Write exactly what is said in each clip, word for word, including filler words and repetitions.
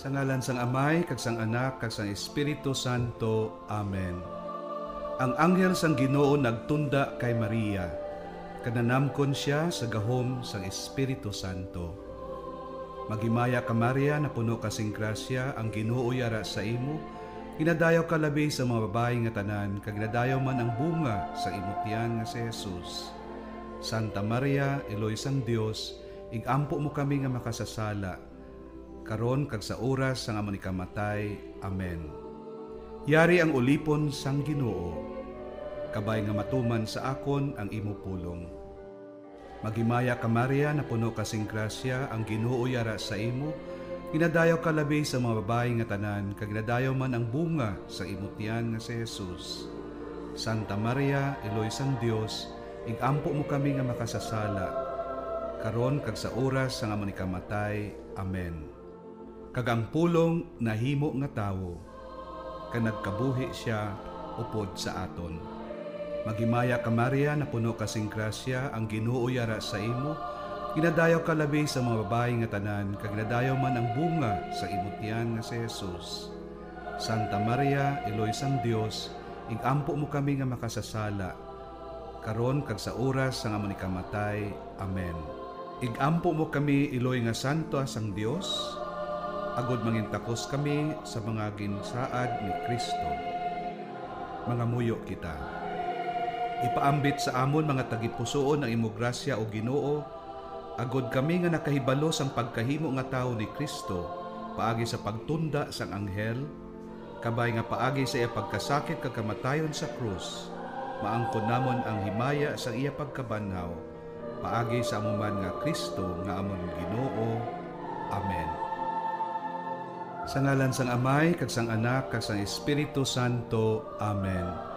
Sa ngalan sang Amay, kag sang Anak, kag sang Espiritu Santo. Amen. Ang anghel sang Ginoo nagtunda kay Maria, kag nanamkon sia sa gahom sang Espiritu Santo. Maghimaya ka, Maria, napuno ka sing grasya, ang Ginoo yara sa imo. Ginadayaw ka labi sa mga babayi nga tanan, kag ginadayaw man ang bunga sa imo tiyan nga si Jesus. Santa Maria, Iloy sang Dios, ig-ampo mo kami nga makasasala, karon kag sa oras sang amon ikamatay. Amen. Yari ang ulipon sang Ginoo, kabay nga matuman sa akon ang imo pulong. Maghimaya ka, Maria, napuno ka sing grasya, ang Ginoo yara sa imo. Ginadayaw ka labi sa mga babayi nga tanan, kag ginadayaw man ang bunga sa imo tiyan nga si Jesus. Santa Maria, Iloy sang Dios, ig-ampo mo kami nga makasasala, karon kag sa oras sang amon ikamatay. Amen. Kag ang pulong nahimo nga tawo, kag nagkabuhi sia upod sa aton. Maghimaya ka, Maria, napuno ka sing grasya, ang Ginoo yara sa imo. Ginadayaw ka labi sa mga babayi nga tanan, kag ginadayaw man ang bunga sa imo tiyan nga si Jesus. Santa Maria, Iloy sang Dios, ig-ampo mo kami nga makasasala, karon kag sa oras sang amon ikamatay. Amen. Ig-ampo mo kami, Iloy nga Santa sang Dios, agod mangintakos kami sa mga ginsaad ni Cristo. Mangamuyo kita. Ipaambit sa amon mga tagipusoon ang imo grasya, O Ginoo, agod kami nga nakahibalo sang pagkahimo nga tawo ni Cristo paagi sa pagtunda sang anghel, kabay nga paagi sa iya pagkasakit kag kamatayon sa krus, maangkon namon ang himaya sang iya pagkabanhaw, paagi sa amo man nga Cristo nga amon Ginoo. Amen. Sa ngalan sang Amay, kag sang Anak, kag sang Espiritu Santo. Amen.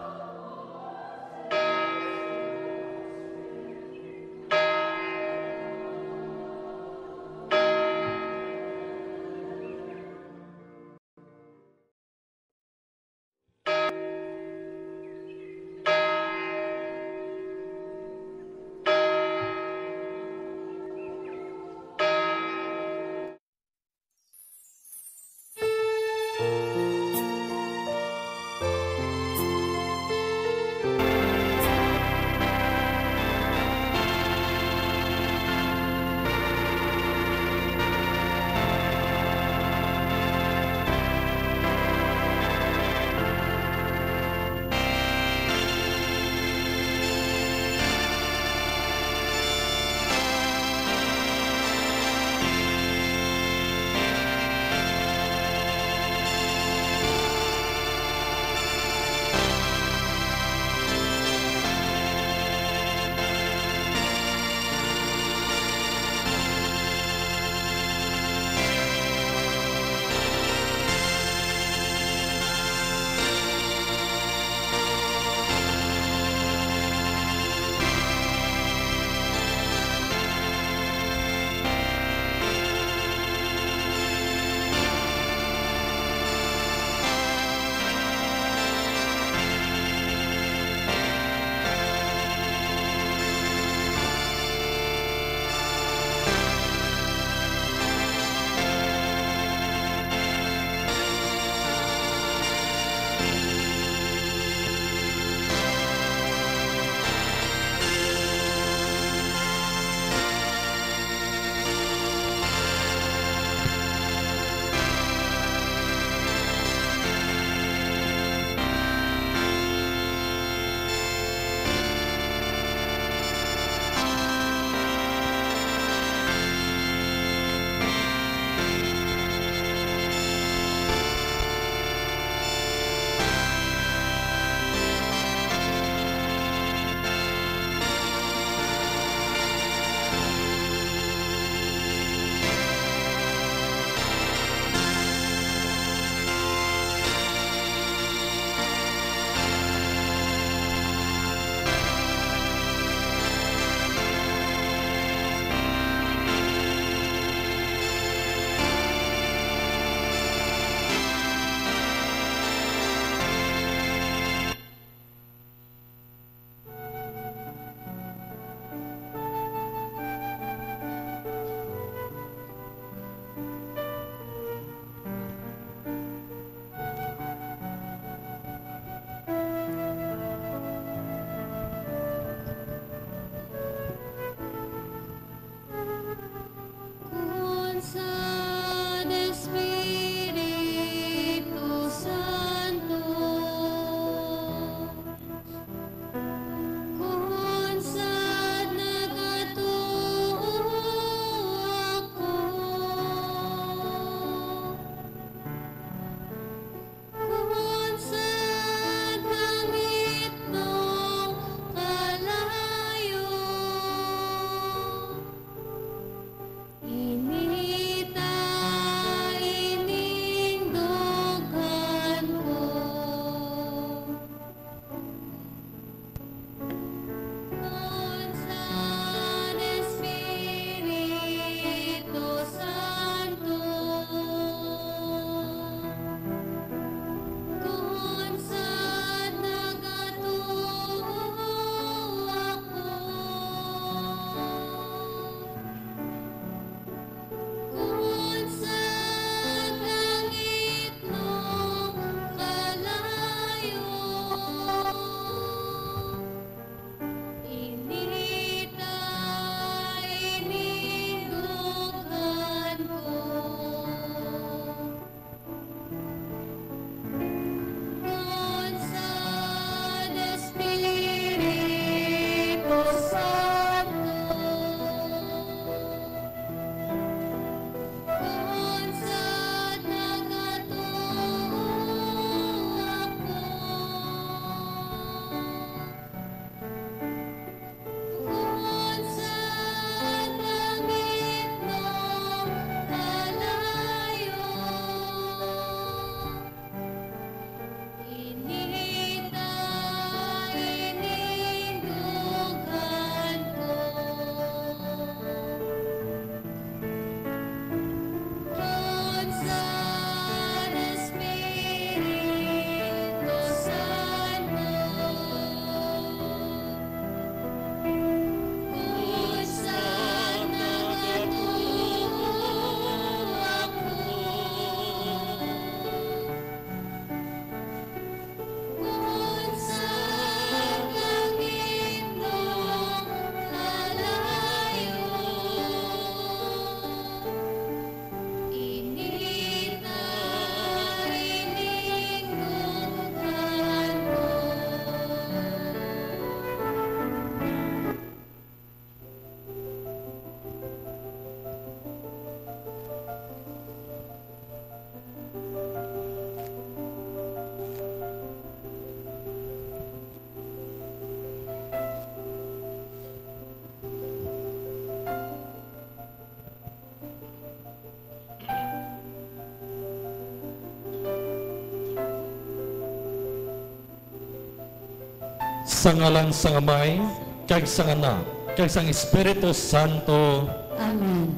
Sa ngalan sang Amay, kag sang Anak, kag sang Espiritu Santo. Amen.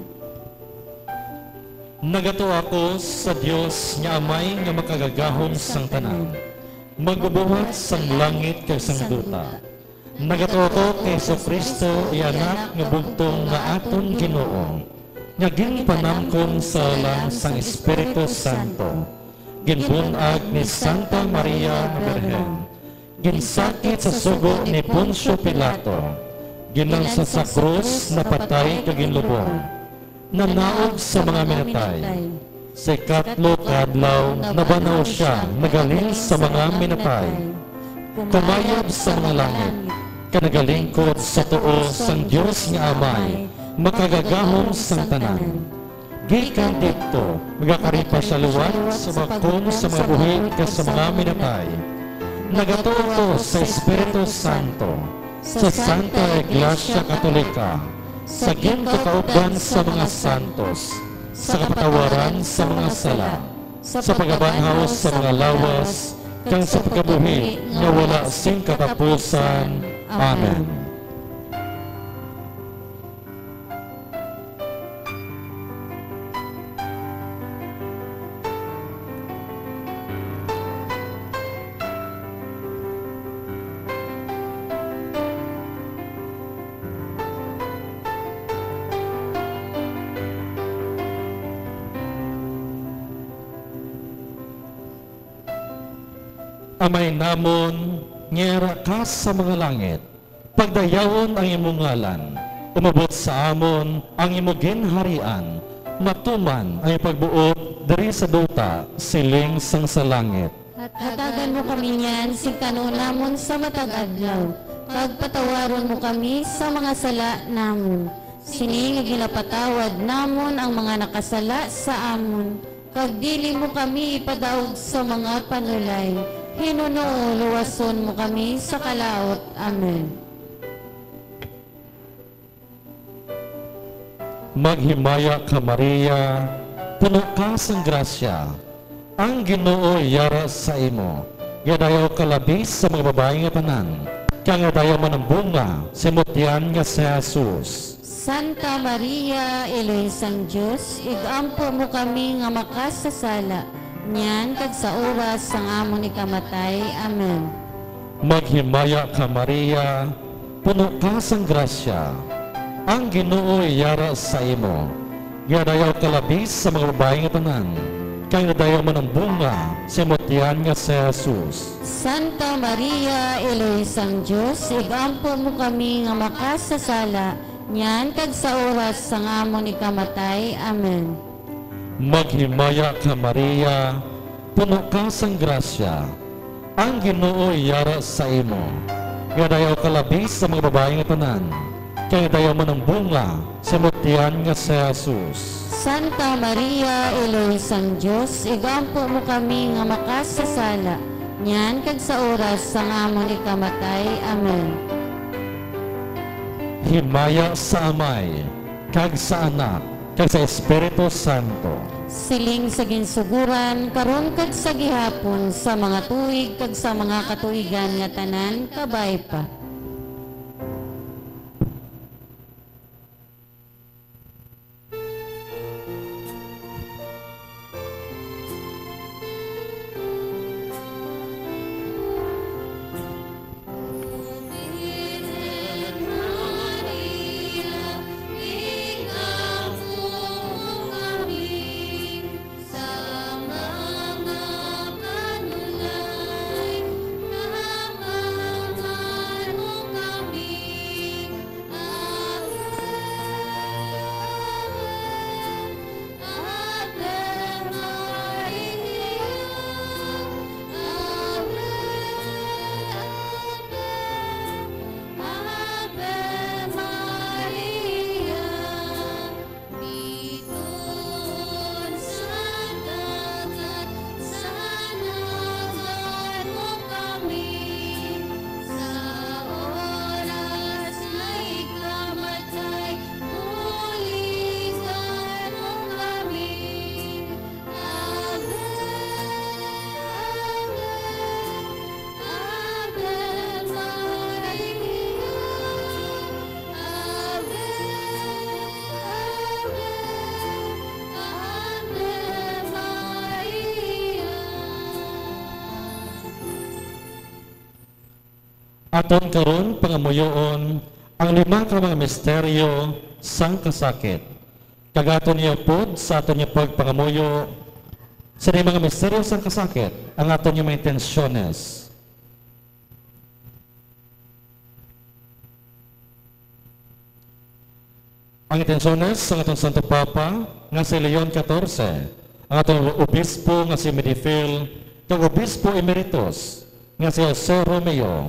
Nagatuo ako sa Dios nga Amay nga makagagahom sang tanan, magbubuhat sang langit kag sang duta. Nagatuo ako kay Jesu-Cristo, iya Anak nga bugtong nga aton Ginoo, nga ginpanamkon sa alang sang Espiritu Santo, ginbun-ag ni Santa Maria nga Birhen, ginsakit sa sugo ni Poncio Pilato, ginlansa sa krus, napatay kag ginlubong, nanaog sa mga minatay. Sa ikatlo ka adlaw, nabanhaw sia, naghalin sa mga minatay. Kumayab sa mga langit, kag nagalingkod sa tuo sang Dios nga Amay, makagagahom sang tanan. Gikan didto, magakari pa sia liwat sa bakon sa mga buhi kag sa mga minatay. Nagatuo ko sa Espiritu Santo, sa Santa Iglesia Katolika, sa gintukaupdan sa mga santos, sa kapatawaran sa mga sala, sa pagkabanhaw sa mga lawas, kag sa pagkabuhi nga wala sing katapusan. Amen. Amay namon, nga yara ka sa mga langit, pagdayawon ang imo ngalan. Umabot sa amon ang imo ginharian. Matuman ang imo pagbuot diri sa duta, siling sang sa langit. Hatagan mo kami niyan sing kanon namon sa matag adlaw, kag patawaron mo kami sa mga sala namon, sini nga ginapatawad namon ang mga nakasala sa amon, kag dili mo kami ipadaog sa mga panulay, hinunoo luwason mo kami sa kalaut. Amen. Maghimaya ka, Maria, puno ka sang grasya, ang Ginoo yara sa imo. Gadayaw ka labi sa mga babayi nga tanan, kag gadayaw man ang bunga sa imo tiyan nga si Jesus. Santa Maria, Iloy sang Dios, igampo mo kami nga makasasala, niyan kag sa oras sang amon ikamatay. Amen. Maghimaya ka, Maria, puno ka sang grasya, ang Ginoo yara sa imo. Gadayaw ka labi sa mga babayi nga tanan, kag gadayaw man ang bunga sa imo tiyan nga si Jesus. Santa Maria, Iloy sang Dios, igampo mo kami nga makasasala, niyan kag sa oras sang amon ikamatay. Amen. Maghimaya ka, Maria, puno ka sang grasya, ang Ginoo yara sa imo. Gadayaw ka labi sa mga babayi nga tanan, kag gadayaw man ang bunga sa imo tiyan nga si Jesus. Santa Maria, Iloy sang Dios, igampo mo kami nga makasasala, niyan kag sa oras sang amon ikamatay. Amen. Himaya sa Amay, kag sa Anak, kag sa Espiritu Santo. Siling sa ginsugoran, karon kag sa gihapon, sa mga tuig kag sa mga katuigan nga tanan. Kabay pa. Aton karon pangamuyoon ang lima ka mga misteryo sang kasakit. Kag aton niya pod sa aton niya pagpangamuyo sa mga misteryo sang kasakit ang aton niya mga intensyones. Ang intensyones sang aton Santo Papa nga si Leon katorse, ang aton obispo nga si Medifil, kag obispo emeritus nga si Jose Romeo,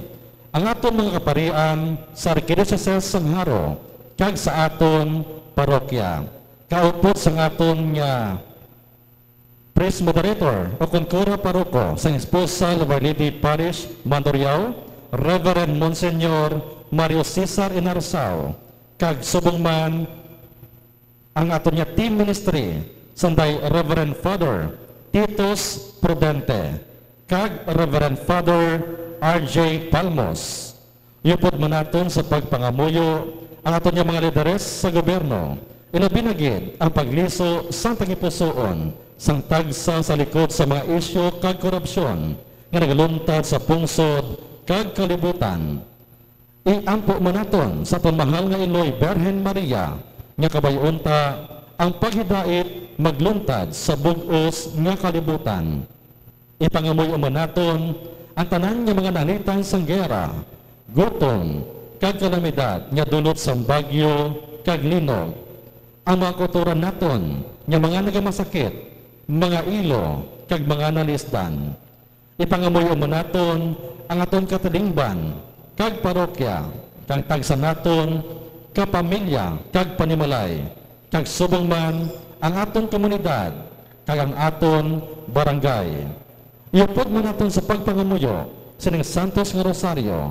ang aton mga kaparian sa Arkidiocese sang Jaro, kag sa aton parokya, kaupod sang aton nga Priest Moderator o kon Kura Paroko sang Esposa Labar Lady Parish, Mandurriao, Reverend Monsignor Mario Cesar Inarsao, kag subong man ang aton nga team ministry, sanday Reverend Father Titus Prudente kag Reverend Father R J Palmos. Yupod man naton sa pagpangamuyo ang aton nga mga lideres sa gobyerno, ilabi na gid ang pagliso sang tagipusoon sang tagsa sa likod sa mga isyu kag korupsyon nga nagaluntad sa pungsod kag kalibutan. Iampo man naton sa aton mahal nga Iloy Birhen Maria nga kabayon ta ang paghidait magluntad sa bug-os nga kalibutan. Ipangamuyo man naton ang tanan nga mga nalitang sang gera, gutom, kag kalamidad nga dulot sang bagyo kag linog, ang mga kautoran naton nga mga nagamasakit, mga ilo, kag mga nalisdan. Ipangamuyo man naton ang aton katilingban kag parokya, kag tagsa naton ka pamilya kag panimalay, kag subong man ang aton komunidad kag ang aton barangay. Iupod man naton sa pagpangamuyo sining santos nga rosaryo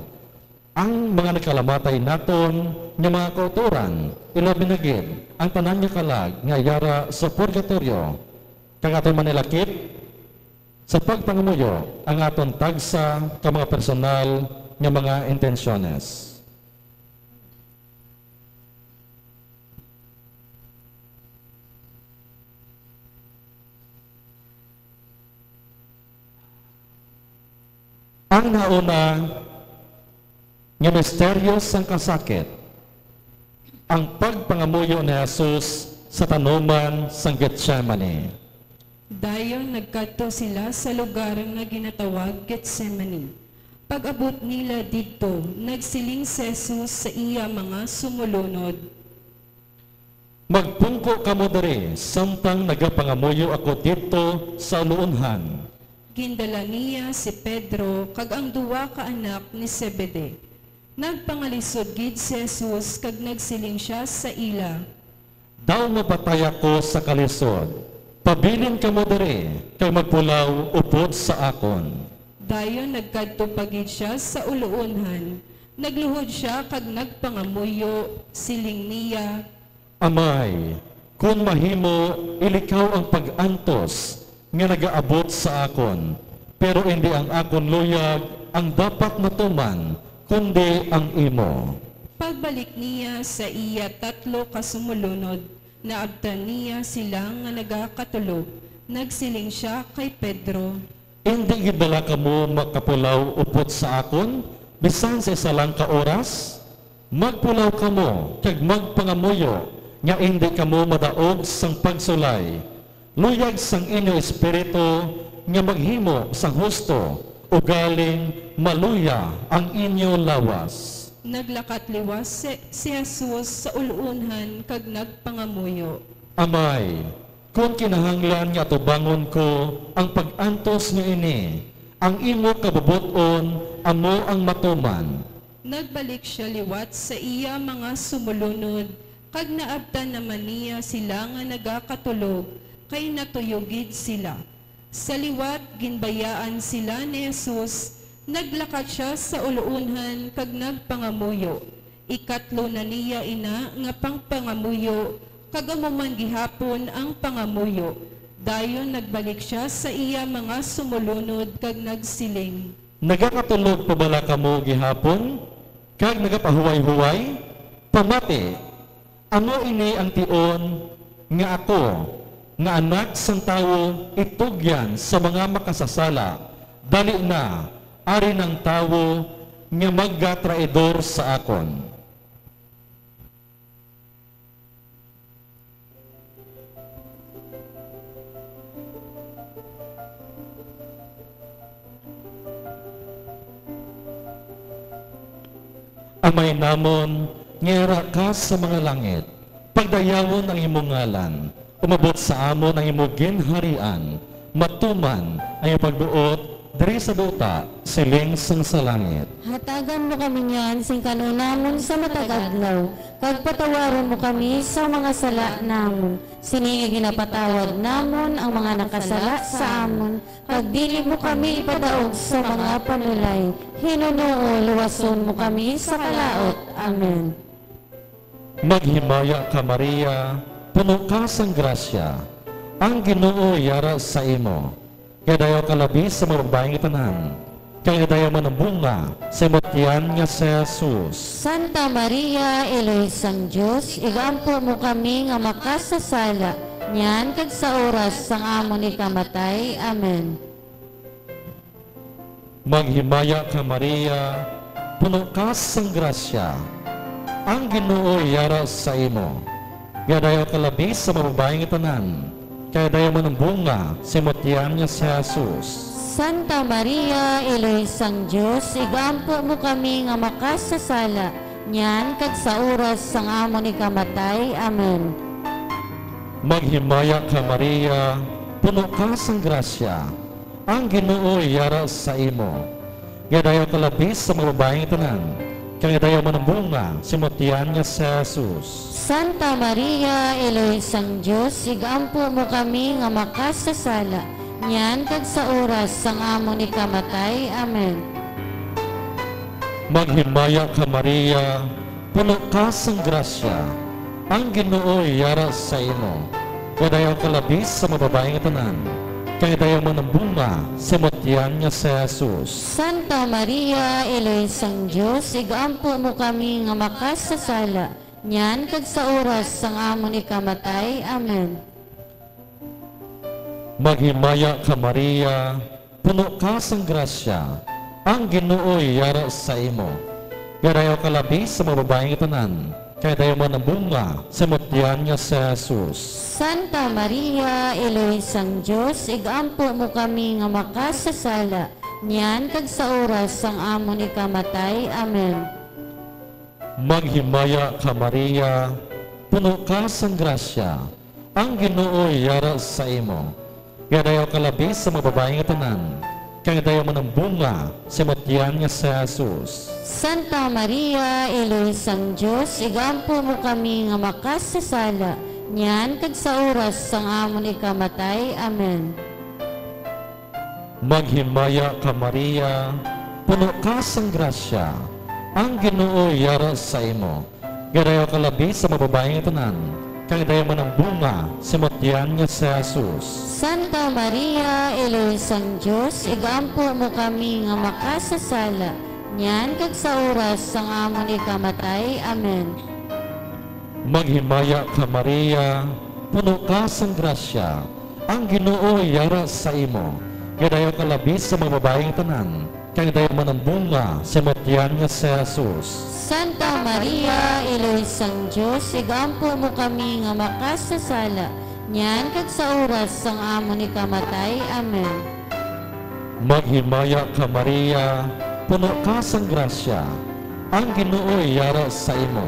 ang mga nagkalamatay naton nga mga kautoran, ilabi na gid ang tanan nga kalag nga yara sa purgatorio, kag aton manilakip sa pagpangamuyo ang aton tagsa ka mga personal nga mga intensyones. Ang nauna nga misteryo sang kasakit, ang pagpangamuyo ni Jesus sa tanuman sang Getsemani. Dayon nagkadto sila sa lugar nga ginatawag Getsemani. Pag-abot nila didto, nagsiling si Jesus sa iya mga sumolunod, "Magpungko kamo diri samtang nagapangamuyo ako didto sa uluonhan." Gindala niya si Pedro kag ang duha ka anak ni Zebedee. Nagpangalisod gid si Jesus kag nagsiling sia sa ila, "Daw mapatay ako sa kalisod. Pabilin kamo diri kag magpulaw upod sa akon." Dayon nagkadto pa gid sia sa uluonhan, nagluhod sia kag nagpangamuyo. Siling niya, "Amay, kon mahimo, ilikaw ang pag-antos nga nagaabot sa akon, pero indi ang akon luyag ang dapat matuman, kundi ang imo." Pagbalik niya sa iya tatlo ka sumolunod, naabtan niya sila nga nagakatulog. Nagsiling sia kay Pedro, "Indi gid bala kamo makapulaw upod sa akon bisan sa isa lang ka oras? Magpulaw kamo kag magpangamuyo nga indi kamo madaog sang pagsulay, luyag sang inyo espiritu nga maghimo sang husto, ugaling maluya ang inyo lawas." Naglakat liwat si, si Jesus sa uluonhan kag nagpangamuyo, "Amay, kon kinahanglan nga atubangon ko ang pag-antos nga ini, ang imo kabubot-on amo ang matuman." Nagbalik sia liwat sa iya mga sumolunod, kag naabtan naman niya sila nga nagakatulog, kay natuyo gid sila. Sa liwat, ginbayaan sila ni Jesus, naglakat sia sa uluonhan kag nagpangamuyo. Ikatlo na niya ina nga pangpangamuyo, kag amo man gihapon ang pangamuyo. Dayon nagbalik sia sa iya mga sumolunod kag nagsiling, "Nagakatulog pa bala kamo gihapon, kag nagapahuway-huway? Pamati, amo ini ang tion nga ako, nga Anak sang Tawo, itugyan sa mga makasasala. Dali na, ari na ang tawo nga magatraidor sa akon. Amay namon, nga yara ka sa mga langit, pagdayawon ang imong ngalan, umabot sa amon ang imong ginharian, matuman ang iyong pagbuot diri sa duta, siling sang sa langit. Hatagan mo kami niyan sing kan-on namon sa matag adlaw, kag patawaron mo kami sa mga sala namon, sini nga ginapatawad namon ang mga nakasala sa amon, kag dili mo kami ipadaog sa mga panulay, hinunoo luwason mo kami sa kalaut. Amen. Maghimaya ka, Maria, puno ka sang grasya, ang Ginoo yara sa imo. Gadayaw ka labi sa mga babayi nga tanan, kag gadayaw man ang bunga sa imo tiyan nga si Jesus. Santa Maria, Iloy sang Dios, igampo mo kami nga makasasala, niyan kag sa oras sang amon ikamatay. Amen. Maghimaya ka, Maria, puno ka sang grasya, ang Ginoo yara sa imo. Gadayaw ka labi sa mga babayi nga tanan, kag gadayaw man ang bunga sa imo tiyan nga si Jesus. Santa Maria, Iloy sang Dios, igampo mo kami nga makasasala, niyan kag sa oras sang amon ikamatay. Amen. Maghimaya ka, Maria, puno ka sang grasya, ang Ginoo yara sa imo. Gadayaw ka labi sa mga babayi nga tanan, kag gadayaw man ang bunga sa imo tiyan nga si Jesus. Santa Maria, Iloy sang Dios, igampo mo kami nga makasasala, niyan kag sa oras sang amon ikamatay. Amen. Maghimaya ka, Maria, puno ka sang grasya, ang Ginoo yara sa imo. Gadayaw ka labi sa mga babayi nga tanan, kag gadayaw man ang bunga sa imo tiyan nga si Jesus. Santa Maria, Iloy sang Dios, igampo mo kami nga makasasala, niyan kag sa oras sang amon ikamatay. Amen. Maghimaya ka, Maria, puno ka sang grasya, ang Ginoo yara sa imo. Gadayaw ka labi sa mga babayi nga tanan, kag gadayaw man ang bunga sa imo tiyan nga si Jesus. Santa Maria, Iloy sang Dios, igampo mo kami nga makasasala, niyan kag sa oras sang amon ikamatay. Amen. Maghimaya ka, Maria, puno ka sang grasya, ang Ginoo yara sa imo. Gadayaw ka labi sa mga babayi nga tanan, kag gadayaw man ang bunga sa imo tiyan nga si Jesus. Santa Maria, Iloy sang Dios, igampo mo kami nga makasasala, niyan kag sa oras sang amon ikamatay. Amen. Maghimaya ka, Maria, puno ka sang grasya, ang Ginoo yara sa imo. Gadayaw ka labi sa mga babayi nga tanan, kag gadayaw man ang bunga sa imo tiyan nga si Jesus. Santa Maria, Iloy sang Dios, igampo mo kami nga makasasala, niyan kag sa oras sang amon ikamatay. Amen. Maghimaya ka, Maria, puno ka sang grasya, ang Ginoo yara sa imo. Gadayaw ka labi sa mga babayi nga tanan, kag gadayaw man ang bunga sa imo tiyan nga si Jesus. Santa Maria, Iloy sang Dios, igampo mo kami nga makasasala, niyan kag sa oras sang amon ikamatay. Amen. Maghimaya ka, Maria, puno ka sang grasya, ang Ginoo yara sa imo.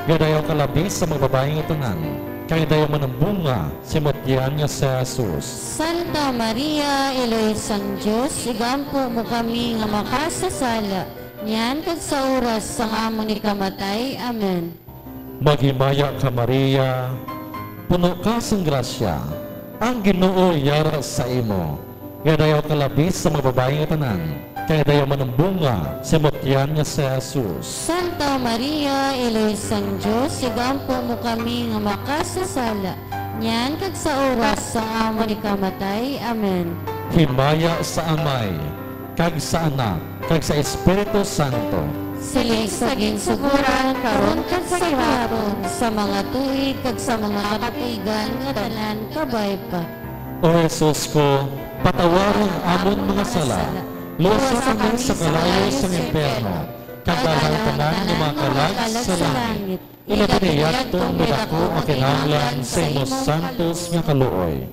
Gadayaw ka labi sa mga babayi nga tanan, kag gadayaw man ang bunga sa imo tiyan nga si Jesus. Santa Maria, Iloy sang Dios, igampo mo kami nga makasasala, niyan kag sa oras sang amon ikamatay. Amen. Maghimaya ka, Maria, puno ka sang grasya, ang Ginoo yara sa imo. Gadayaw ka labi sa mga babayi nga tanan, kag gadayaw man ang bunga sa imo tiyan nga si Jesus. Santa Maria, Iloy sang Dios, igampo mo kami nga makasasala, niyan kag sa oras sang amon ikamatay. Amen. Himaya sa Amay, kag sa Anak, kag sa Espiritu Santo. Siling sa ginsugoran, karon kag sa gihapon, sa mga tuig, kag sa mga katuigan nga tanan. Kabay pa. O Jesus ko, patawaron amon mga sala, Luwasa kami sa kalayo sang impyerno, kag dalha ang tanan nga mga kalag sa langit. Ilabi na yadto ang madako nga kinahanglan sa imo santos nga kaluoy.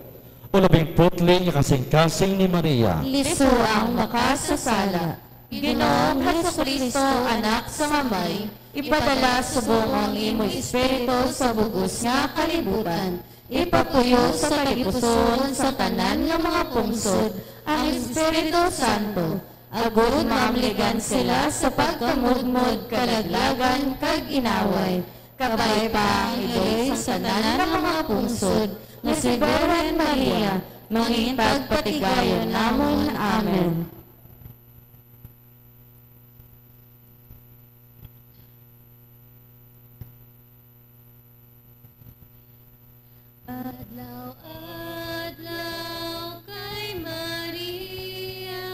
O labing putli nga kasing-kasing ni Maria. Lisua ang makasasala. Ginoong Jesu-Cristo, Anak sang Amay, ipadala subong ang imo Espiritu sa bug-os nga kalibutan. Ipapuyo sa tagipusoon sa tanan nga mga pungsod ang Espiritu Santo, agod maamligan sila sa pagkamudmod, kalaglagan, kag inaway. Kabay pa ang iloy sa tanan nga mga pungsod nga si Birhen Maria, mangin pagpatigayon namon. Amen. Adlaw-adlaw kay Maria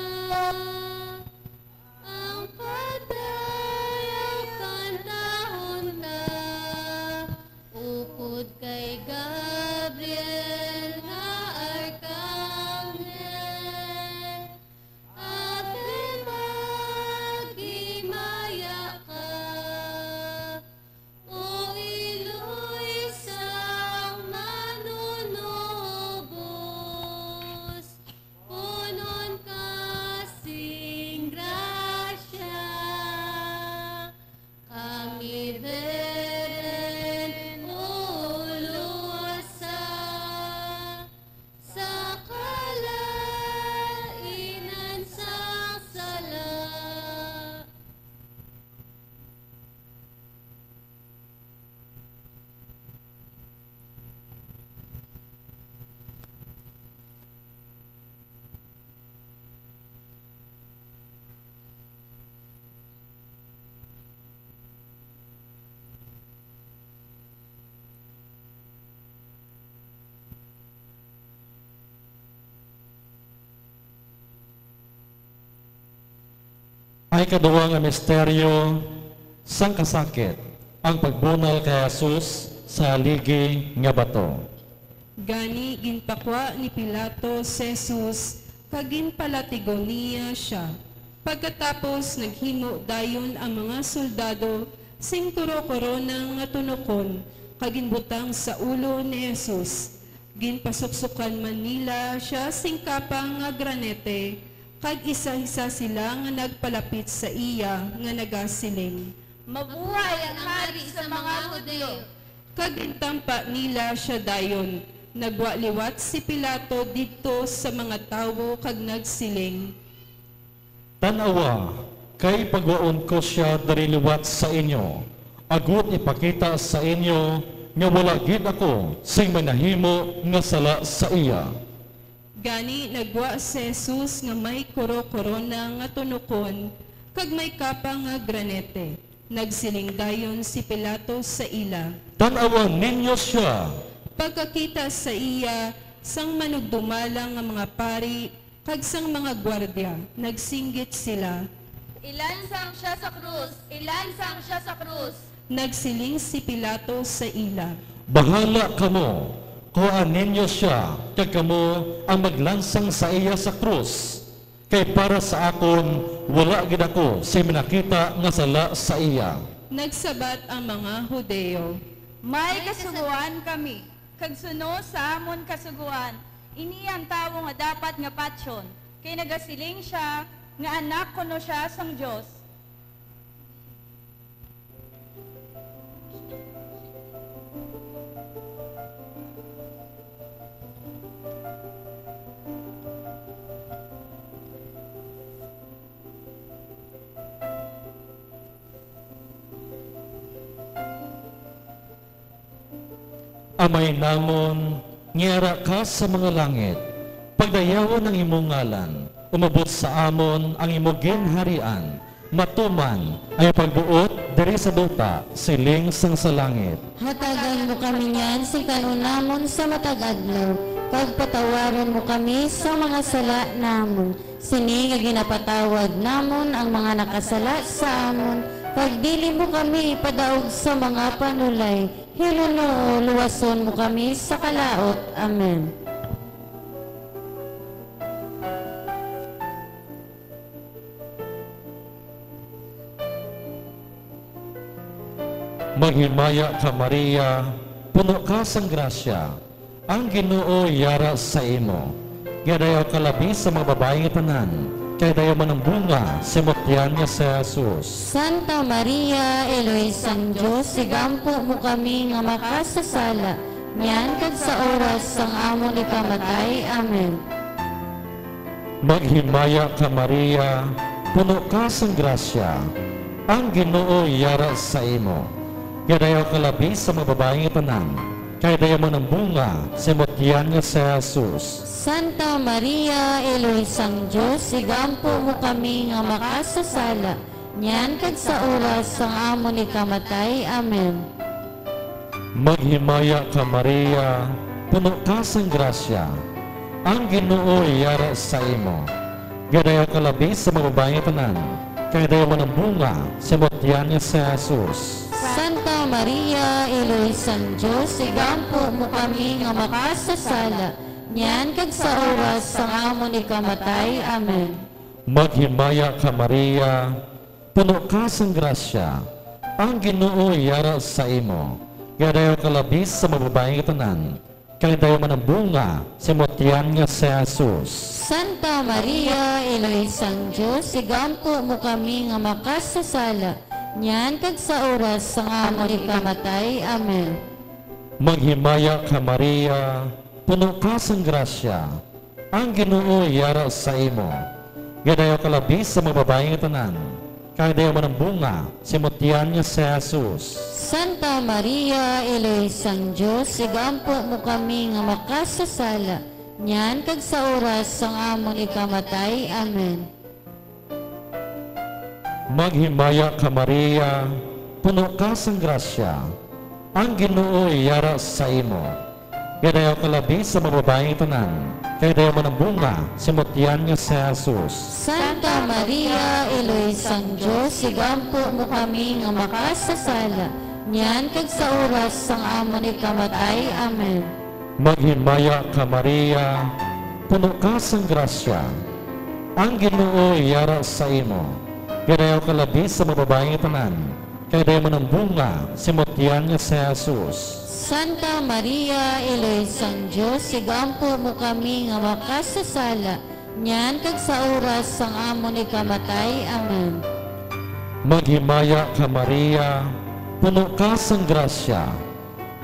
ang pagdayeg kantahon ta, upod kay Gabriel nga arkanghel. Ate, maghimaya ka, o iloy sang Manunubos, punon ka sing grasya. Kami, Birhen, uluwasa sa kalainan sang sala. Ang ikaduha nga misteryo sang kasakit, ang pagbunal kay Jesus sa haligi nga bato. Gani ginpakwa ni Pilato si Jesus, kag ginpalatigon niya sia. Pagkatapos, naghimo dayon ang mga soldado sing kuro-korona nga tunokon, kag ginbutang sa ulo ni Jesus. Ginpasuksokan man nila sia sing kapa nga granete, kag isa-isa sila nga nagpalapit sa iya nga nagasiling, "Mabuhay ang Hari sa mga Judio!" Kag gintampa nila sia dayon. Nagwa liwat si Pilato didto sa mga tawo kag nagsiling, "Tan-awa, kay pagwaon ko sia diri liwat sa inyo, agod ipakita sa inyo nga wala gid ako sing may nahimo nga sala sa iya." Gani nagwa si Jesus nga may kuro-korona nga tunokon kag may kapa nga granete. Nagsiling dayon si Pilato sa ila, "Tan-awa ninyo sia." Pagkakita sa iya sang manugdumala nga mga pari kag sang mga guardia, nagsinggit sila, "Ilansang sia sa krus! Ilansang sia sa krus!" Nagsiling si Pilato sa ila, "Bahala kamo! Kuhaa ninyo sia, kag kamo ang maglansang sa iya sa krus, kay para sa akon, wala gid ako sing may nakita nga sala sa iya." Nagsabat ang mga Judio, "May kasugoan kami, kag suno sa amon kasugoan, ini ang tawo nga dapat nga patyon, kay nagasiling sia nga Anak kuno sia sang Dios." Amay namon, nga yara ka sa mga langit, pagdayawon ang imo ngalan, umabot sa amon ang imo ginharian, matuman ang imo pagbuot diri sa duta, siling sang sa langit. Hatagan mo kami niyan sing kan-on namon sa matag adlaw, kag patawaron mo kami sa mga sala namon, sini nga ginapatawad namon ang mga nakasala sa amon, kag dili mo kami ipadaog sa mga panulay, hinunoo luwason mo kami sa kalaut. Amen. Maghimaya ka, Maria, puno ka sang grasya, ang Ginoo yara sa imo. Gadayaw ka labi sa mga babayi nga tanan, kay dayaw man ang bunga sa imo tiyan nga si Jesus. Santa Maria, Iloy sang Dios, igampo mo kami nga makasasala, niyan kag sa oras sang amon ikamatay. Amen. Maghimaya ka, Maria, puno ka sang grasya, ang Ginoo yara sa imo. Gadayaw ka labi sa mga babayi nga tanan, kay dayaw man ang bunga sa imo tiyan nga si Jesus. Santa Maria, Iloy sang Dios, igampo mo kami nga makasasala, niyan kag sa oras sang amon ikamatay. Amen. Maghimaya ka, Maria, puno ka sang grasya, ang Ginoo yara sa imo. Gadayaw ka labi sa mga babayi nga tanan, kay dayaw man ang bunga sa imo tiyan nga si Jesus. Santa Maria, Iloy sang Dios, igampo mo kami nga makasasala, niyan kag sa oras sang amon ikamatay. Amen. Maghimaya ka, Maria, puno ka sang grasya, ang Ginoo yara sa imo. Gadayaw ka labi sa mga babayi nga tanan, kay dayaw man ang bunga sa imo tiyan nga si Jesus. Santa Maria, Iloy sang Dios, igampo mo kami nga makasasala, niyan kag sa oras sang amon ikamatay. Amen. Maghimaya ka, Maria, puno ka sang grasya, ang Ginoo yara sa imo. Gadayaw ka labi sa mga babayi nga tanan, kay dayaw man ang bunga sa imo tiyan nga si Jesus. Santa Maria, Iloy sang Dios, igampo mo kami nga makasasala, niyan kag sa oras sang amon ikamatay. Amen. Maghimaya ka, Maria, puno ka sang grasya, ang Ginoo yara sa imo. Gadayaw ka labi sa mga babayi nga tanan, kay dayaw man ang bunga sa imo tiyan nga si Jesus. Santa Maria, Iloy sang Dios, igampo mo kami nga makasasala, niyan kag sa oras sang amon ikamatay. Amen. Maghimaya ka, Maria, puno ka sang grasya, ang Ginoo yara sa imo. Gadayaw ka labi sa mga babayi nga tanan, kay dayaw man ang bunga sa imo tiyan nga si Jesus. Santa Maria, Iloy sang Dios, igampo mo kami nga makasasala, niyan kag sa oras sang amon ikamatay. Amen. Maghimaya ka, Maria, puno ka sang grasya,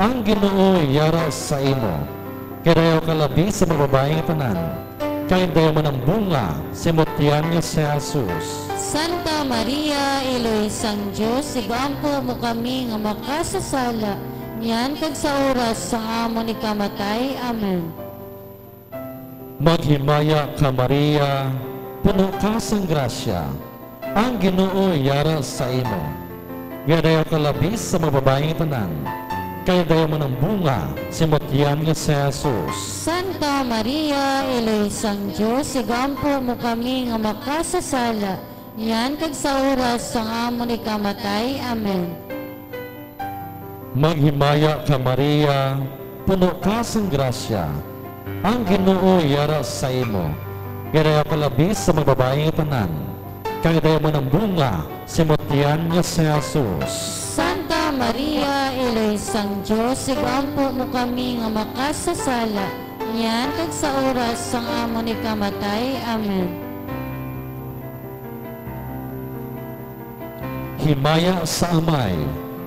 ang Ginoo yara sa imo. Gadayaw ka labi sa mga babayi nga tanan, kay dayaw man ang bunga sa imo tiyan nga si Jesus. Santa Maria, Iloy sang Dios, igampo mo kami nga makasasala, niyan kag sa oras sang amon ikamatay. Amen. Maghimaya ka, Maria, puno ka sang grasya, ang Ginoo yara sa imo. Gadayaw ka labi sa mga babayi nga tanan, kay dayaw man ang bunga sa imo tiyan nga si Jesus. Santa Maria, Iloy sang Dios, igampo mo kami nga makasasala, niyan kag sa oras sang amon ikamatay. Amen. Maghimaya ka, Maria, puno ka sang grasya, ang Ginoo yara sa imo. Gadayaw ka labi sa mga babayi nga tanan, kay dayaw man ang bunga sa imo tiyan nga si Jesus. Santa Maria, Iloy sang Dios, igampo mo kami nga makasasala, niyan kag sa oras sang amon ikamatay. Amen. Himaya sa Amay,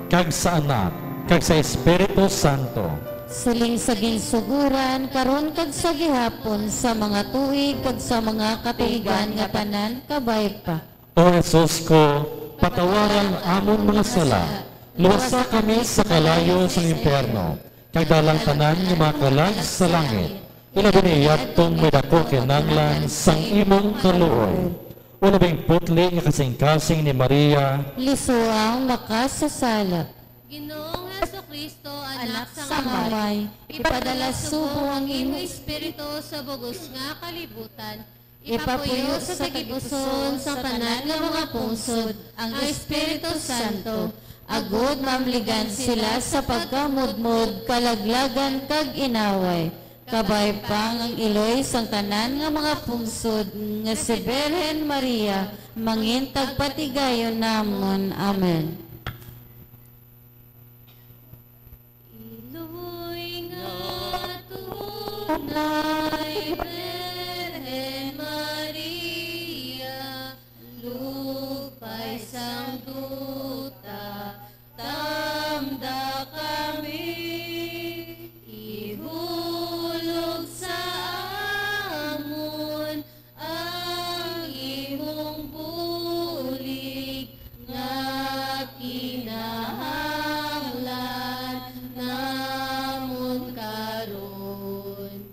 kag sa Anak, kag sa Espiritu Santo. Siling sa ginsuguran, karon kag sa gihapon, sa mga tuig, kag sa mga katuigan nga tanan. Kabay pa. O Jesus ko, patawaran amon mga sala, luwasa kami sa kalayo sang impyerno, kag dala ang tanan nga mga kalag sa langit, ilabi na yadtong may daku kinahanglan sang imong kaluoy. O labing putli nga kasingkasing ni Maria. Lisua ang makasasala. Ginoong Jesucristo, Anak sang Amay, ipadala subong ang imo Espiritu sa bug-os nga kalibutan, ipapuyo sa tagipusoon sang tanan nga mga pungsod ang Espiritu Santo, agod maamligan sila sa pagkamudmod, kalaglagan, kag inaway. Kabay pa ang iloy sang tanan nga mga pungsod nga si Birhen Maria mangin tagpatigayon namon. Amen. Ay, Birhen Maria, lupay sang duta, tamda kami, ihulog sa amon ang imong bulig nga kinahanglan namon karon.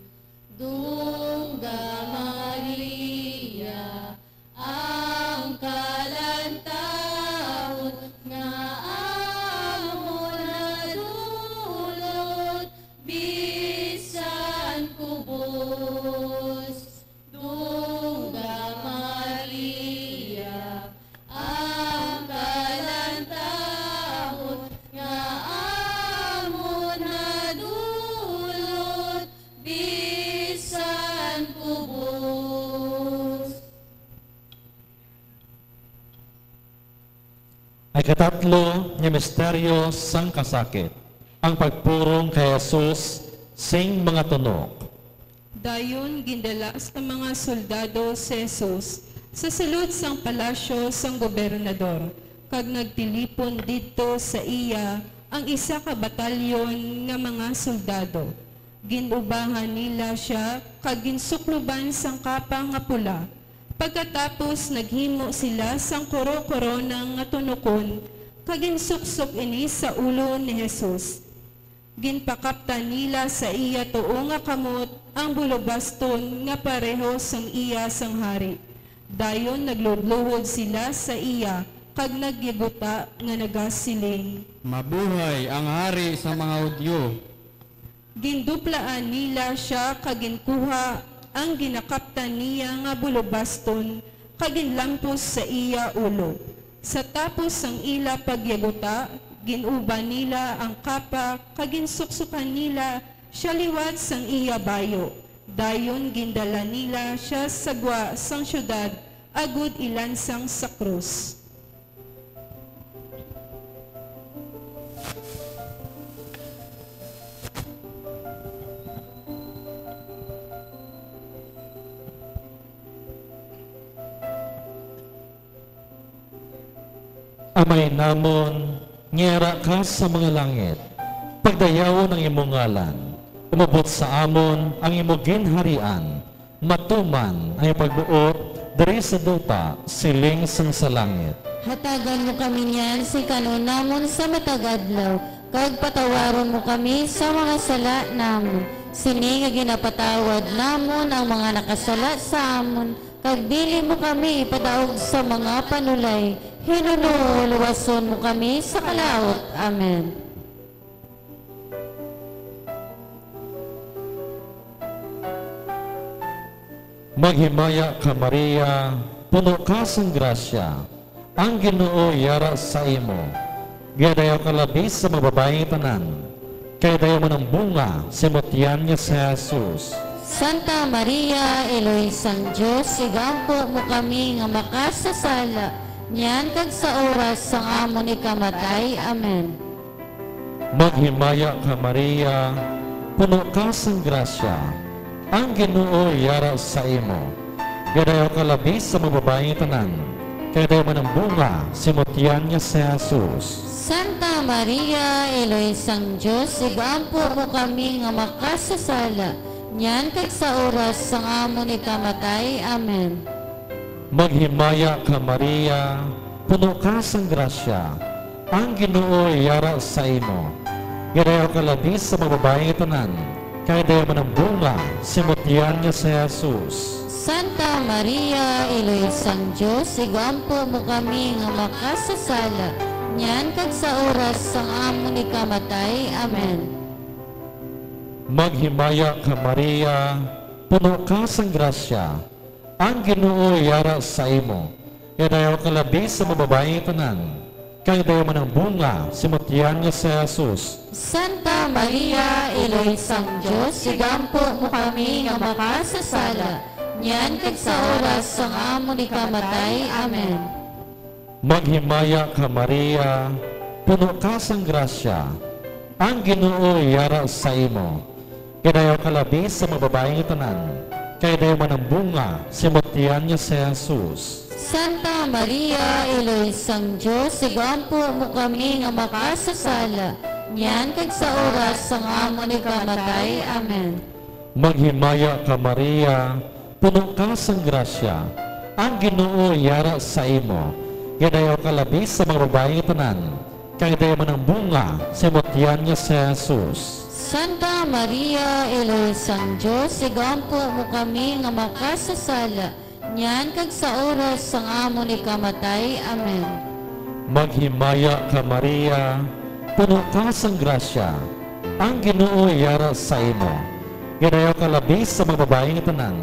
Dungga Maria, ang kalantahon nga amon nadulot bisan kubos. Dungga Maria, ang kalantahon nga amon nadulot bisan kubos. Ang ikatatlo nga misteryo sang kasakit, ang pagpurong kay Jesus sing mga tunok. Dayon gindala sa mga soldado si Jesus sa sulod sang palasyo sang gobernador, kag nagtilipon didto sa iya ang isa ka batalyon nga mga soldado. Gin-ubahan nila sia kag ginsukloban sang kapa nga pula. Pagkatapos, naghimo sila sang kuro-korona nga tunokon kag ginsuksok ini sa ulo ni Jesus. Ginpakaptan nila sa iya tuo nga kamot ang bulobaston nga pareho sang iya sang hari. Dayon nagludluhod sila sa iya kag nagyaguta nga nagasiling, "Mabuhay ang Hari sa mga Hudiyo!" Ginduplaan nila sia kag ginkuha ang ginakaptan niya nga bulobaston kag ginlampos sa iya ulo. Sa tapos sang ila pagyaguta, gin-uban nila ang kapa kag ginsuksokan nila sia liwat sang iya bayo. Dayon gindala nila sia sa gwa sang siyudad agod ilansang sa krus. Amay namon, nga yara ka sa mga langit, pagdayawon ang imong ngalan, umabot sa amon ang imong ginharian, matuman ang iyang pagbuot diri sa duta siling sang sa langit. Hatagan mo kami niyan sing kan-on namon sa matag adlaw, kag patawaron mo kami sa mga sala namon, sini nga ginapatawad namon ang mga nakasala sa amon, kag dili mo kami ipadaog sa mga panulay, hinunoo luwason mo kami sa kalaut. Amen. Maghimaya ka, Maria, puno ka sang grasya, ang Ginoo yara sa imo. Gadayaw ka labi sa mga babayi tanan, kay dayaw man ang bunga sa imo tiyan nga si Jesus. Santa Maria, Iloy sang Dios, igampo mo kami nga makasasala, niyan kag sa oras sang amon ikamatay. Amen. Maghimaya ka, Maria, puno ka sang grasya, ang Ginoo yara sa imo. Gadayaw ka labi sa mga babayi tanan, kay dayaw man ang bunga sa imo tiyan nga si Jesus. Santa Maria, Iloy sang Dios, igampo mo kami nga makasasala, niyan kag sa oras sang amon ikamatay. Amen. Maghimaya ka, Maria, puno ka sang grasya, ang Ginoo yara sa imo. Gadayaw ka labi sa mga babayi tanan, kay dayaw man ang bunga sa imo tiyan nga si Jesus. Santa Maria, Iloy sang Dios, igampo mo kami nga makasasala, niyan kag sa oras sang amon ikamatay. Amen. Maghimaya ka, Maria, puno ka sang grasya, ang Ginoo yara sa imo. Gadayaw ka labi sa mga babayi tanan, kay dayaw man ang bunga sa imo tiyan nga si Jesus. Santa Maria, Iloy sang Dios, igampo mo kami nga makasasala, niyan kag sa oras sang amon ikamatay. Amen. Maghimaya ka, Maria, puno ka sang grasya, ang Ginoo yara sa imo. Kay dayaw ka labi sa mga babayi nga tanan, kay dayaw man ang bunga sa imong tiyan nga si Jesus. Santa Maria, Iloy sang Dios, igampo mo kami nga makasasala, niyan kag sa oras sang amon ikamatay. Amen. Maghimaya ka, Maria, puno ka sang grasya, ang Ginoo yara sa imo. Kay dayaw ka labi sa mga babayi nga tanan, kag dayaw man ang bunga sa imo tiyan nga si Jesus. Santa Maria, Iloy sang Dios, igampo mo kami nga makasasala, niyan kag sa oras sang amon ikamatay. Amen. Maghimaya ka, Maria, puno ka sang grasya, ang Ginoo yara sa imo. Kay dayaw ka labi sa mga babayi nga tanan,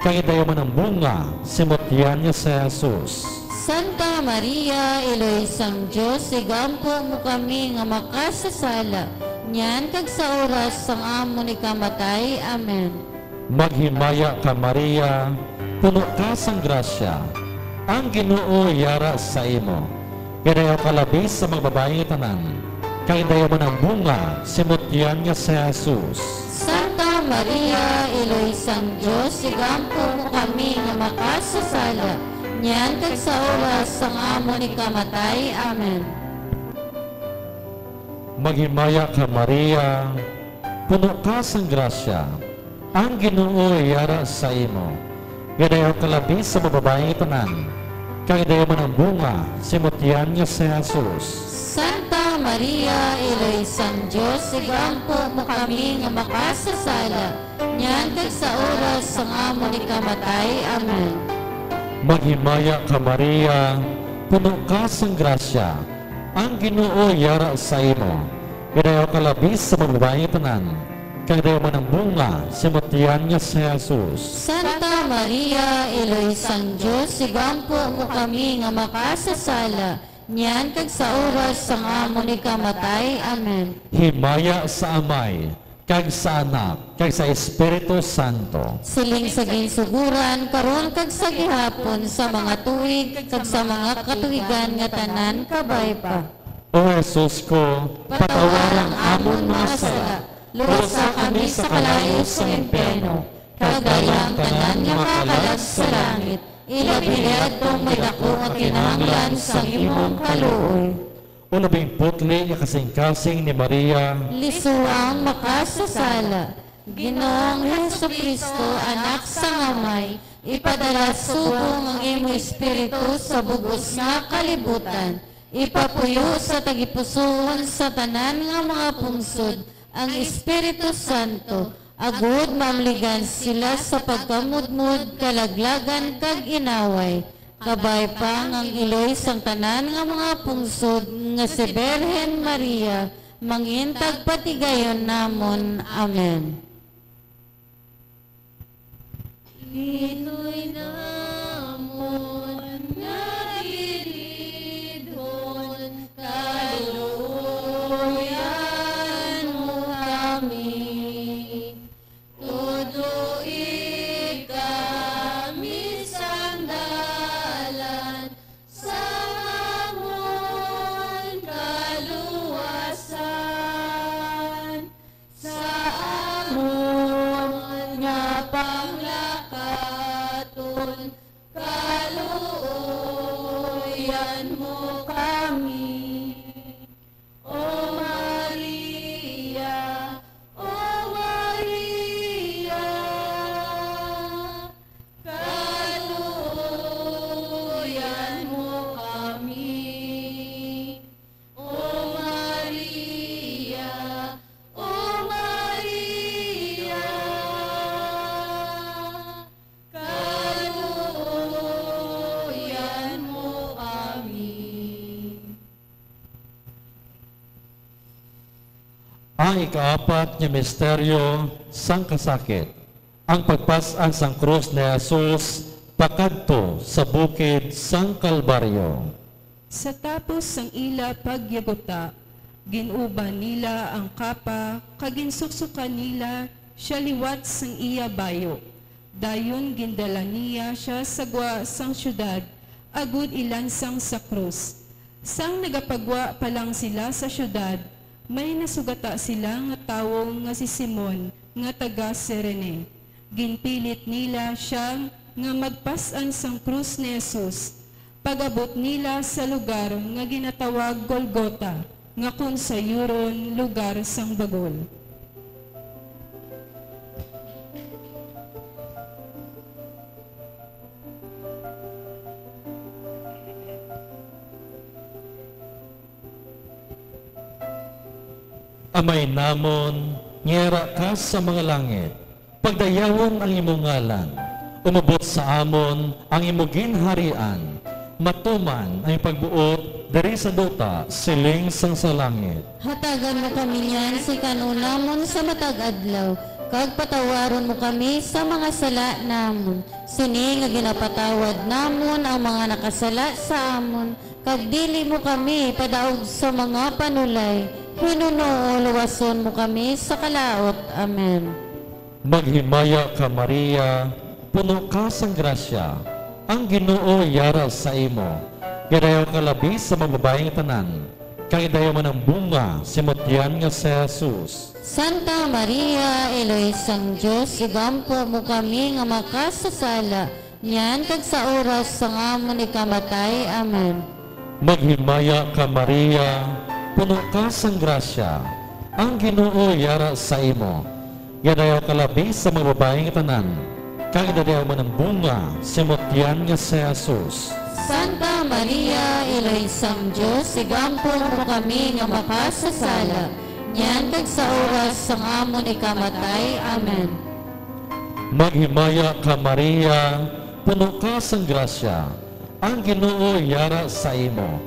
kag dayaw man ang bunga sa imo tiyan nga si Jesus. Santa Maria, Iloy sang Dios, igampo mo kami nga makasasala, niyan kag sa oras sang amon ikamatay. Amen. Maghimaya ka, Maria, puno ka sang grasya, ang Ginoo yara sa imo. Kay dayaw ka labi sa mga babayi nga tanan, kag dayaw man ang bunga sa imo tiyan nga si Jesus. Santa Maria, Iloy sang Dios, igampo mo kami nga makasasala, niyan kag sa oras sang amon ikamatay. Amen. Maghimaya ka, Maria, puno ka sang grasya, ang Ginoo yara sa imo. Kay dayaw ka labi sa mga babayi nga tanan, kag dayaw man ang bunga sa imo tiyan nga si Jesus. Santa Maria, Iloy sang Dios, igampo mo kami nga makasasala, niyan kag sa oras sang amon ikamatay. Amen. Maghimaya ka, Maria, puno ka sang grasya, ang Ginoo yara sa imo. Kay dayaw ka labi sa mga babayi nga tanan, kag dayaw man ang bunga sa imo tiyan nga si Jesus. Santa Maria, Iloy sang Dios, igampo mo kami nga makasasala, niyan kag sa oras sang amon ikamatay. Amen. Himaya sa Amay, kag sa Anak, kag sa Espiritu Santo. Siling sa ginsuguran, karon kag sa gihapon, sa mga tuig, kag sa mga katuigan nga tanan. Kabay pa. O Jesus ko, patawara ang amon mga sala, luwasa kami sa kalayo sa impyerno, kag dala ang tanan nga makalag sa langit, ilabi adtong may dako nga kinahanglan sang imong kaluoy. O labing putli nga kasingkasing ni Maria. Lisua ang makasasala. Ginoong Jesucristo, Anak sang Amay, ipadala subong ang imo Espiritu sa bug-os nga kalibutan. Ipapuyo sa tagipusoon sa tanan nga mga pungsod ang Espiritu Santo, agod maamligan sila sa pagkamudmod, kalaglagan, kag inaway. Kabay pa nga ang iloy sang tanan nga mga pungsod nga si Birhen Maria mangin tagpatigayon namon. Amen. Ito'y namon nga gilidhon, kaluoyan mo kami. Tudloi kami sang dalan sa amon kaluwasan, sa amon nga panglakaton, kaluoyan mo kami. O Maria, O Maria, kaluoyan mo kami. O Maria, O Maria, kaluoyan mo kami. Ang ikaapat nga misteryo sang kasakit, ang pagpas-an sang krus ni Jesus pakadto sa bukid sang Kalbaryo. Sa tapos sang ila pagyaguta, gin-uban nila ang kapa kag ginsuksokan nila sia liwat sang iya bayo. Dayon gindala niya sia sa gwa sang siyudad agod ilansang sa krus. Sang nagapagwa pa lang sila sa siyudad, may nasugata sila nga tawo nga si Simon nga taga Cirene. Ginpilit nila sia nga magpas-an sang krus ni Jesus, pag-abot nila sa lugar nga ginatawag Golgota, nga kon sayuron, lugar sang bagol. Amay namon, nga yara ka sa mga langit, pagdayawon ang imo ngalan, umabot sa amon ang imo ginharian, matuman ang imo pagbuot diri sa duta siling sang sa langit. Hatagan mo kami niyan sa kan-on namon sa matag adlaw, kag patawaron mo kami sa mga sala namon, sini nga ginapatawad namon ang mga nakasala sa amon, kag dili mo kami padaog sa mga panulay, hinunoo luwason mo kami sa kalaut. Amen. Maghimaya ka, Maria, puno ka sang grasya, ang Ginoo yara sa imo. Gadayaw ka labi sa mga babayi nga tanan, kag dayaw man ang bunga sa imo tiyan nga si Jesus. Santa Maria, Iloy sang Dios, igampo mo kami nga makasasala, niyan kag sa oras sang amon ikamatay. Amen. Maghimaya ka, Maria, puno ka sang grasya, ang Ginoo yara sa imo. Gadayaw ka labi sa mga babayi nga tanan, kag gadayaw man ang bunga sa imo tiyan nga si Jesus. Santa Maria, Iloy sang Dios, igampo mo kami nga makasasala, niyan kag sa oras sang amon ikamatay. Amen. Maghimaya ka, Maria, puno ka sang grasya, ang Ginoo yara sa imo.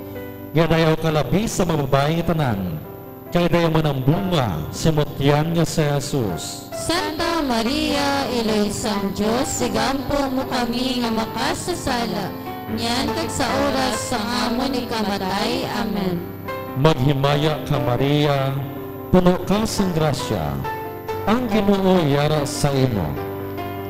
Gadayaw ka labi sa mga babayi nga tanan, kag dayaw man ang bunga sa imo tiyan nga si Jesus. Santa Maria, Iloy sang Dios, igampo mo kami nga makasasala, niyan kag sa oras sang amon ikamatay. Amen. Maghimaya ka, Maria, puno ka sang grasya, ang Ginoo yara sa imo.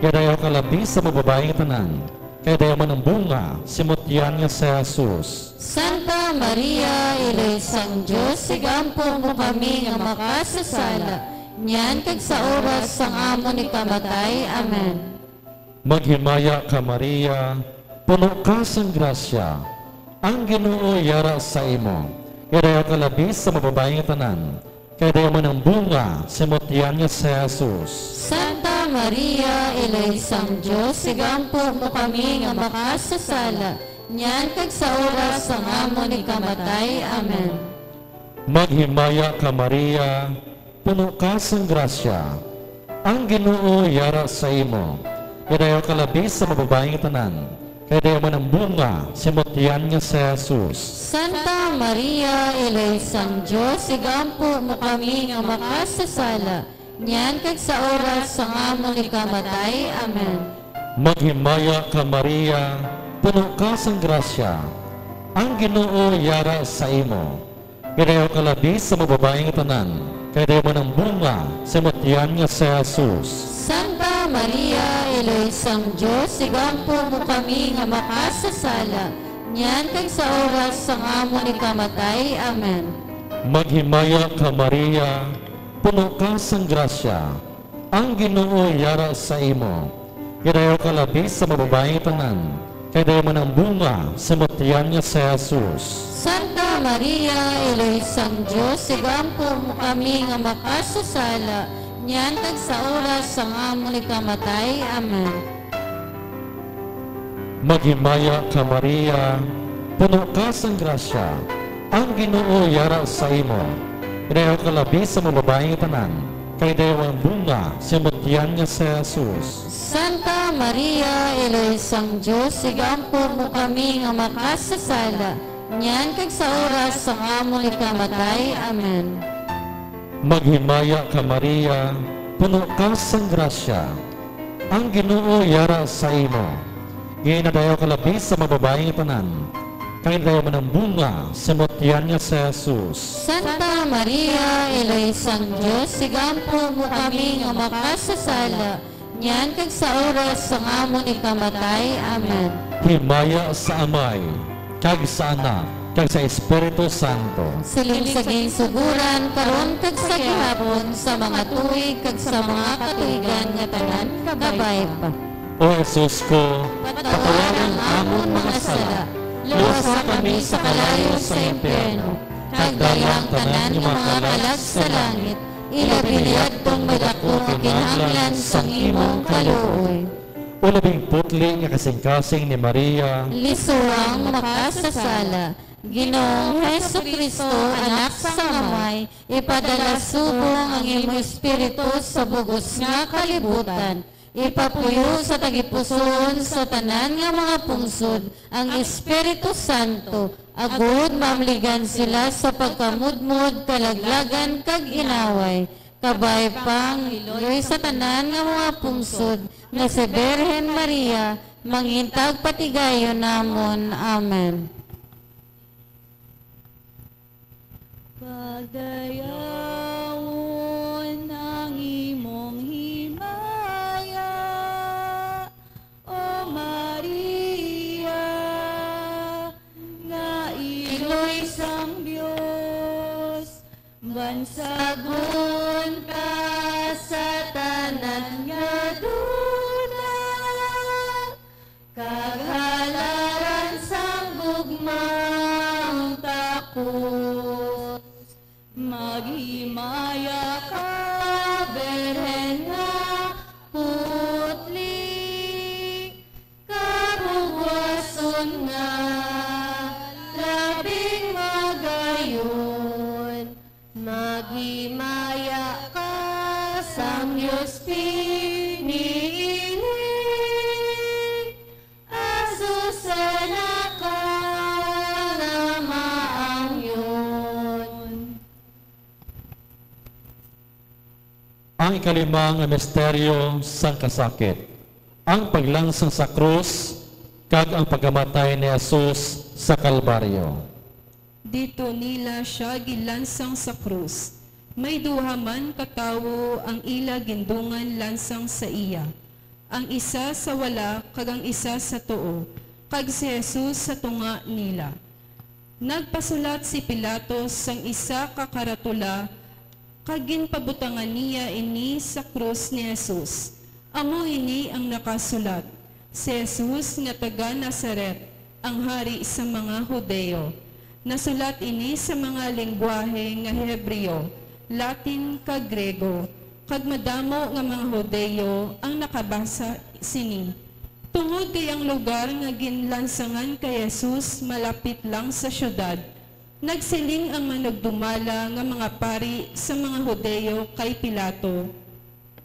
Gadayaw ka labi sa mga babayi nga tanan, kag dayaw man ang bunga sa imo tiyan nga si Jesus. Santa Maria, Iloy sang Dios, igampo mo kami nga makasasala, niyan kag sa oras sang amon ikamatay. Amen. Maghimaya ka, Maria, puno ka sang grasya, ang Ginoo yara sa imo. Gadayaw ka labi sa mga babayi nga tanan, kag dayaw man ang bunga sa imo tiyan nga si Jesus. Santa Maria, Iloy sang Dios, igampo mo kami nga makasasala, niyan kag sa oras sang amon ikamatay. Amen. Maghimaya ka, Maria, puno ka sang grasya, ang Ginoo yara sa imo. Gadayaw ka labi sa mga babayi nga tanan, kag dayaw man ang bunga sa imo tiyan nga si Jesus. Santa Maria, Iloy sang Dios, igampo mo kami nga makasasala, niyan kag sa oras sang amon ikamatay. Amen. Maghimaya ka, Maria, puno ka sang grasya, ang Ginoo yara sa imo. Gadayaw ka labi sa mga babayi nga tanan, kag dayaw man ang bunga sa imo tiyan nga si Jesus. Santa Maria, Iloy sang Dios, igampo mo kami nga makasasala, niyan kag sa oras sang amon ikamatay. Amen. Maghimaya ka, Maria, puno ka sang grasya, ang Ginoo yara sa imo. Gadayaw ka labi sa mga babayi nga tanan, kag dayaw man ang bunga sa imo tiyan nga si Jesus. Santa Maria, Iloy sang Dios, igampo mo kami nga makasasala, niyan kag sa oras sang amon ikamatay. Amen. Maghimaya ka, Maria, puno ka sang grasya, ang Ginoo yara sa imo. Gadayaw ka labi sa mga babayi nga tanan, kag dayaw ang bunga sa imo tiyan nga si Jesus. Santa Maria, Iloy sang Dios, igampo mo kami nga makasasala, niyan kag sa oras sang amon ikamatay. Amen. Maghimaya ka, Maria, puno ka sang grasya, ang Ginoo yara sa imo. Ginadayaw ka labi sa mga babayi nga tanan, kag dayaw man ang bunga sa imo tiyan nga si Jesus. Santa Maria, Iloy sang Dios, igampo mo kami nga makasasala, niyan kag sa oras sang amon ikamatay. Amen. Himaya sa Amay, kag sa Anak, kag sa Espiritu Santo. Siling sa ginsuguran, karon kag sa gihapon, sa mga tuig, kag sa mga katuigan nga tanan. Kabay pa. O Jesus ko, patawaran ang amon mga sala, luwasa kami sa kalayo sa impyerno, kag dala ang tanan nga mga kalag sa langit, ilabi niadtong may daku nga kinahanglan sang imong kaluoy. O labing putli nga kasingkasing ni Maria, lisura ang makasasala. Ginoong Jesu-Cristo, Anak sang Amay, ipadala subong ang imo Espiritu sa bug-os nga kalibutan. Ipapuyo sa tagipusoon sa tanan nga mga pungsod ang Espiritu Santo, agud maamligan sila sa pagkamudmod, kalaglagan, kag inaway. Kabay pa ang iloy sa tanan nga mga pungsod nga si Birhen Maria, mangin tagpatigayon namon. Amen. Pagdayawon ang imong himaya, O Maria, nga iloy sang Dios. Bansagon ka sa tanan nga duta, kag halaran sang gugmang takos. Maghimaya ka, Birhen nga putli, kabugwason nga labing magayon. Maghimaya ka sang Dios piniili, asusana ka nga maangyon. Ang ikalima nga misteryo sang kasakit, ang paglansang sa krus kag ang pagkamatay ni Jesus sa Kalbaryo. Didto nila sia ginlansang sa krus. May duha man ka tawo ang ila gindungan lansang sa iya, ang isa sa wala kag ang isa sa tuo, kag si Jesus sa tunga nila. Nagpasulat si Pilato sang isa ka karatula kag ginpabutangan niya ini sa krus ni Jesus. Amo ini ang nakasulat, "Si Jesus nga taga Nazaret, ang Hari sa mga Hudiyo." Nasulat ini sa mga linggwahe nga Hebreo, Latin, kag Griego, kag madamo nga mga Hudiyo ang nakabasa sini. Tungod kay ang lugar nga ginlansangan kay Jesus malapit lang sa siyudad, nagsiling ang manugdumala nga mga pari sa mga Hudiyo kay Pilato,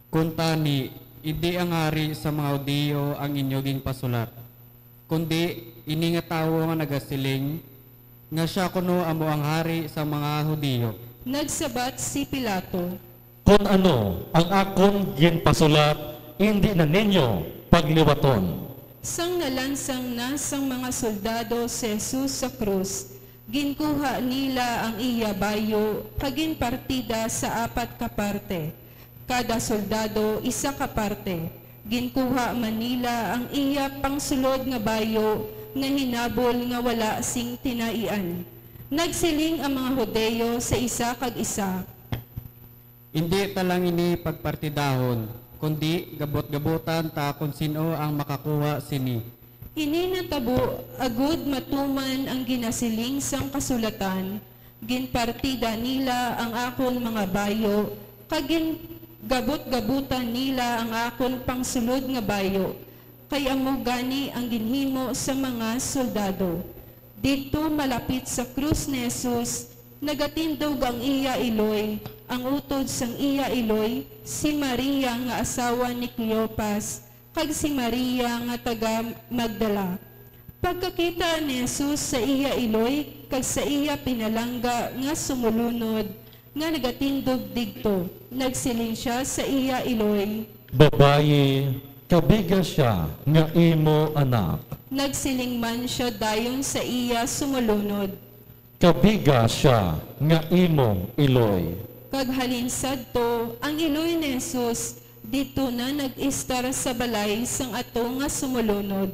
"Kuntani, indi ang hari sa mga Hudiyo ang inyo ginpasulat, kundi ini nga tawo nga nagasiling nga sia kuno amo ang hari sa mga Hudiyo." Nagsabat si Pilato, "Kon ano ang akon ginpasulat, indi na ninyo pagliwaton." Sang nalansang na sang mga soldado si Jesus sa krus, ginkuha nila ang iya bayu kag ginpartida sa apat ka parte, kada soldado isa ka parte. Ginkuha man nila ang iya pangsulod nga bayu nga hinabol nga wala sing tinaian. Nagsiling ang mga Hudiyo sa isa kag isa, "Indi ta lang ini pagpartidahon, kundi gabot-gabutan ta kon sin-o ang makakuha sini." Ini natabo agud matuman ang ginasiling sang kasulatan, "Ginpartida nila ang akon mga bayu, kag gingabot-gabutan nila ang akon pangsulod nga bayu." Kay amo gani ang ginhimo sa mga soldado. Didto malapit sa krus ni Jesus, nagatindog ang iya iloy, ang utod sang iya iloy, si Maria nga asawa ni Cleopas, kag si Maria nga taga Magdala. Pagkakita ni Jesus sa iya iloy kag sa iya pinalangga nga sumulunod nga nagatindog didto, nagsiling sia sa iya iloy, "Babayi, kabiga sia nga imo anak." Nagsiling man sia dayon sa iya sumulunod, "Kabiga sia nga imo iloy." Kag halin sadto, ang iloy ni Jesus didto na nag-istar sa balay sang ato nga sumulunod.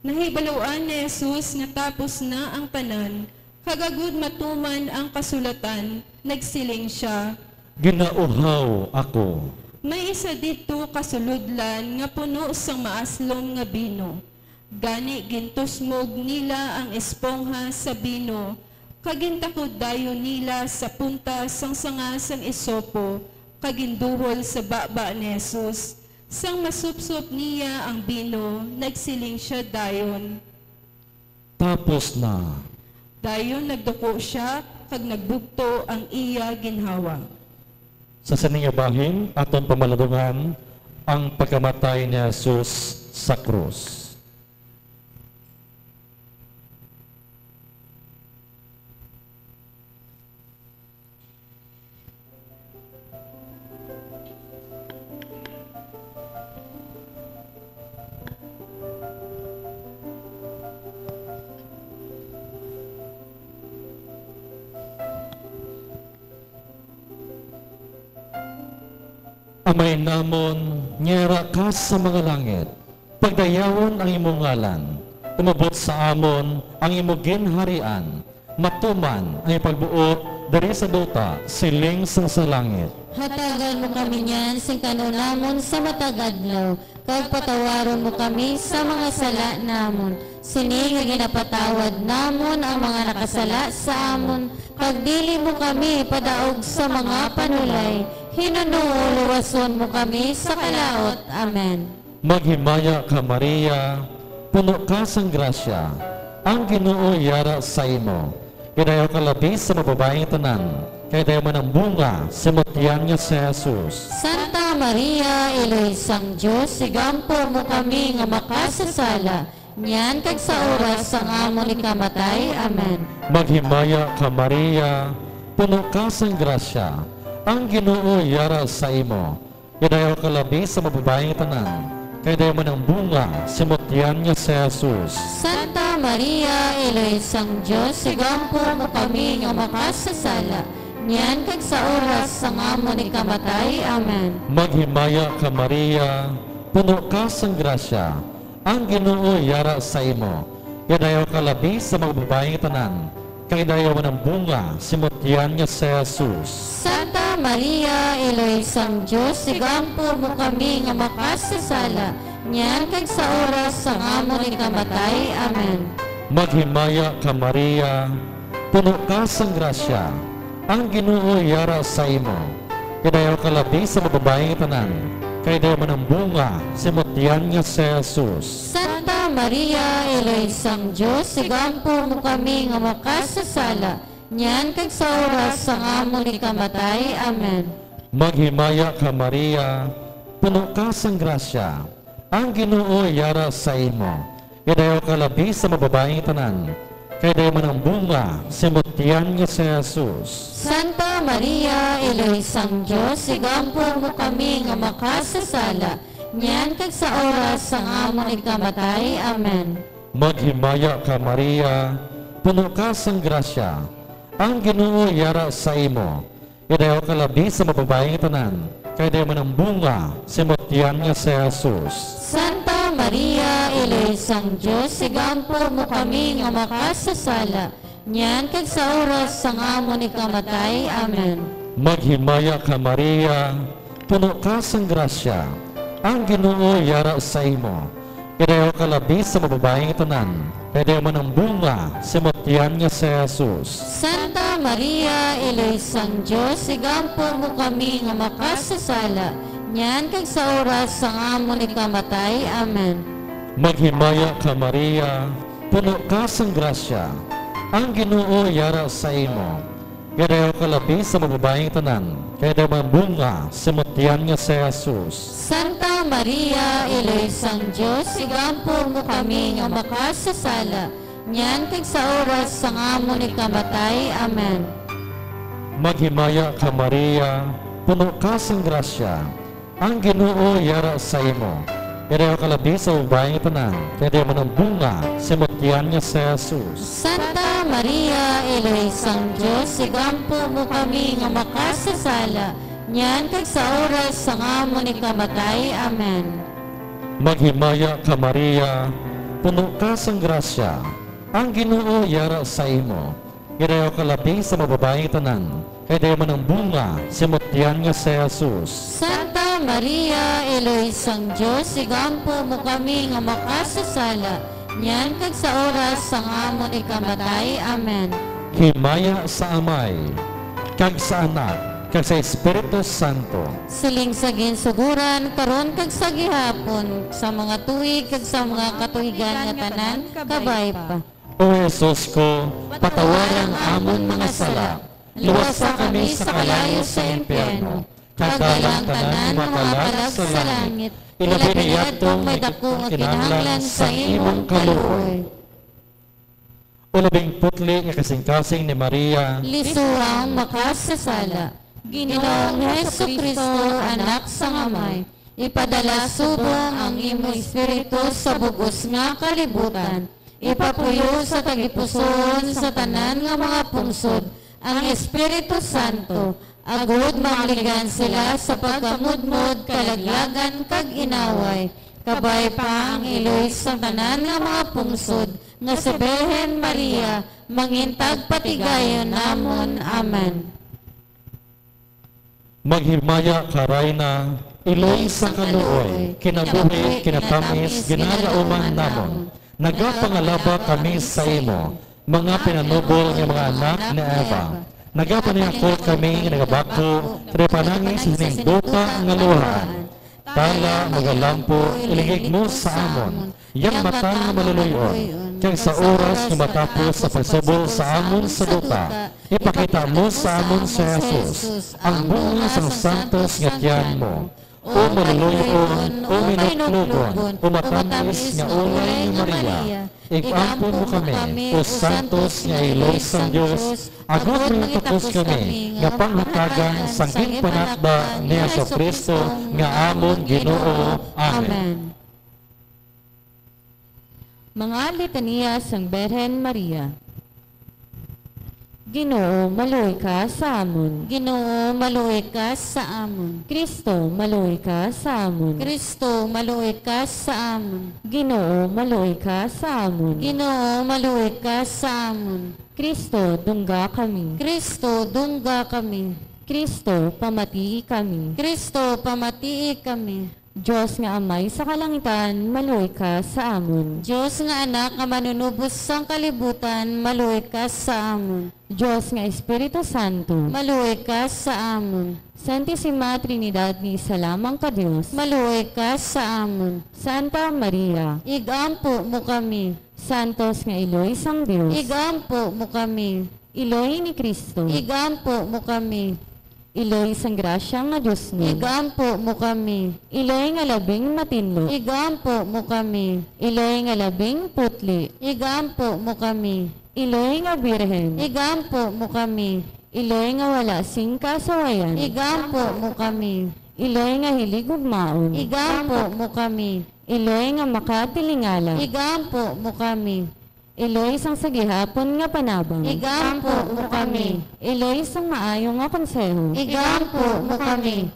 Nahibaluan ni Jesus nga tapos na ang tanan, kag agud matuman ang kasulatan, nagsiling sia, "Ginauhaw ako." May isa didto ka sulodlan nga puno sang maaslom nga bino. Gani gintusmog nila ang espongha sa bino, kag gintakod dayon nila sa punta sang sanga sang isopo, kag ginduhol sa baba ni Jesus. Sang masupsop niya ang bino, nagsiling sia dayon, "Tapos na." Dayon nagduko sia, kag nagbugto ang iya ginhawa. Sa sini nga bahin, aton pamalandungan ang pagkamatay ni Jesus sa krus. Amay namon, nga yara ka sa mga langit, pagdayawon ang imo ngalan. Umabot sa amon ang imo ginharian. Matuman ang ipagbuot diri sa duta, siling sang sa langit. Hatagan mo kami niyan sing kan-on namon sa matag adlaw, kag patawaron mo kami sa mga sala namon, sini nga ginapatawad namon ang mga nakasala sa amon, kag dili mo kami padaog sa mga panulay, hinunoo luwason mo kami sa kalaut. Amen. Maghimaya ka, Maria, puno ka sang grasya, ang Ginoo yara sa imo. Gidayaw ka labi sa mga babayi nga tanan, kag dayaw man ang bunga sa imo tiyan nga si Jesus. Santa Maria, Iloy sang Dios, igampo mo kami nga makasasala, niyan kag sa oras sang amon ikamatay. Amen. Maghimaya ka, Maria, puno ka sang grasya, ang Ginoo yara sa imo. Gidayaw ka labi sa mga babayi nga tanan, kag dayaw man ang bunga sa imo tiyan nga si Jesus. Santa Maria, Iloy sang Dios, igampo mo kami nga makasasala, niyan kag sa oras sang amon ikamatay. Amen. Maghimaya ka, Maria, puno ka sang grasya, ang Ginoo yara sa imo. Gidayaw ka labi sa mga babayi nga tanan, kag dayaw man ang bunga sa imo tiyan nga si Jesus. Santa Maria, Iloy sang Dios, igampo mo kami nga makasasala, niyan kag sa oras sang amon ikamatay. Amen. Maghimaya ka, Maria, puno ka sang grasya, ang Ginoo yara sa imo. Gidayaw ka labi sa mga babayi nga tanan, kag dayaw man ang bunga sa imo tiyan nga si Jesus. Santa Maria, Iloy sang Dios, igampo mo kami nga makasasala, niyan kag sa oras sang amon ikamatay. Amen. Maghimaya ka, Maria, puno ka sang grasya, ang Ginoo yara sa imo. Gidayaw ka labi sa mga babayi nga tanan, kag dayaw man ang bunga sa imo tiyan nga si Jesus. Santa Maria, Iloy sang Dios, igampo mo kami nga makasasala, niyan kag sa oras sang amon ikamatay. Amen. Maghimaya ka, Maria, puno ka sang grasya, ang Ginoo yara sa imo. Gidayaw ka labi sa mga babayi nga tanan, kag dayaw man ang bunga sa imo tiyan nga si Jesus. Santa Maria, Iloy sang Dios, igampo mo kami nga makasasala, niyan kag sa oras sang amon ikamatay. Amen. Maghimaya ka, Maria, puno ka sang grasya, ang Ginoo yara sa imo. Gidayaw ka labi sa mga babayi nga tanan, kag dayaw man ang bunga sa imo tiyan nga si Jesus. Santa Maria, Iloy sang Dios, igampo mo kami nga makasasala, niyan kag sa oras sang amon ikamatay. Amen. Maghimaya ka, Maria, puno ka sang grasya, ang Ginoo yara sa imo. Gidayaw ka labi sa mga babayi nga tanan, kag dayaw man ang bunga sa imo tiyan nga si Jesus. Santa Maria, Iloy sang Dios, igampo mo kami nga makasasala, niyan kag sa oras sang amon ikamatay. Amen. Maghimaya ka, Maria, puno ka sang grasya, ang Ginoo yara sa imo. Gidayaw ka labi sa babayi nga tanan, kag dayaw man ang bunga sa imo tiyan nga si Jesus. Santa Maria, Iloy sang Dios, igampo mo kami nga makasasala, niyan kag sa oras sang amon ikamatay. Amen. Maghimaya ka, Maria, Puno ka sang grasya, ang Ginoo yara sa imo. Ginayo ka labi sa mga babayi tanan, kay dayon man ang bunga sa imo tiyan nga si Jesus. Santa Maria, Iloy sang Dios, igampo mo kami nga makasasala, niyan kag sa oras sang amon ikamatay. Amen. Himaya sa Amay, kag sa Anak, kag sa Espiritu Santo. Siling sa ginsuguran, karon kag sa gihapon, sa mga tuig, kag sa mga katuigan nga tanan, kabay pa. O Jesus ko, patawaran ang amon mga sala, luwasa kami sa kalayo sa impyerno, kag dala ang tanan nga mga kalag sa langit, ilabi na yadtong may daku nga kinahanglan sa imong kaluoy. O labing putli nga kasingkasing ni Maria, lisura ang makasasala. Ginoong Jesu-Cristo, Anak sang Amay, ipadala subong ang imo Espiritu sa bug-os nga kalibutan. Ipapuyo sa tagipusoon sa tanan nga mga pungsod ang Espiritu Santo, agod maangligan sila sa pagkamudmod, kalaglagan, kag inaway. Kabay pa ang iloy sa tanan nga mga pungsod nga si Birhen Maria, mangin tagpatigayon namon. Amen. Maghimaya ka, Rayna, iloy sa kaluoy, kinabuhi, kinatamis, ginalauman namon. Nagapangalaba kami sa imo, mga pinanubol nga mga anak ni Eva. Nagapaniyakol kami nga nagabako, kay panangis sining duta nga luhaan. Tala, magalampo, ilihig mo sa amon yang mata nga maluluy-on, kag sa oras nga matapos sa pagsubol sa amon sa duta, ipakita mo sa amon si Jesus, ang bunga sang santos nga tiyan mo. O maluluy-on, o minuklogon, o matamis nga ulay nga Maria, ig-ampo mo kami, o santos nga iloy sang Dios, agod mangitakos kami nga panghatagan sang ginpanakda ni Jesu-Cristo nga amon Ginoo. Amen. Amen. Mga litania sang Birhen Maria. Ginoo, maluoy ka sa amon. Ginoo, maluoy ka sa amon. Cristo, maluoy ka sa amon. Cristo, maluoy ka sa amon. Ginoo, maluoy ka sa amon. Ginoo, maluoy ka sa amon. Cristo, dungga kami. Cristo, dungga kami. Cristo, pamatii kami. Cristo, pamatii kami. Dios nga Amay sa kalangitan, maluoy ka sa amon. Dios nga Anak nga Manunubos sang kalibutan, maluoy ka sa amon. Dios nga Espiritu Santo, maluoy ka sa amon. Santisima Trinidad nga isa lamang ka Dios, maluoy ka sa amon. Santa Maria, ig-ampo mo kami. Santos nga Iloy sang Dios, ig-ampo mo kami. Iloy ni Cristo, ig-ampo mo kami. Iloy sang grasya nga diosnon, ig-ampo mo kami. Iloy nga labing matinlo, ig-ampo mo kami. Iloy nga labing putli, ig-ampo mo kami. Iloy nga birhen, ig-ampo mo kami. Iloy nga wala sing kaasawayan, ig-ampo mo kami. Iloy nga hilig-higugmaon, ig-ampo mo kami. Iloy nga makatilingala, ig-ampo mo kami. Iloy sang sa gihapon nga panabang, ig-ampo mo kami. Iloy sang maayo nga konseho, ig-ampo mo kami.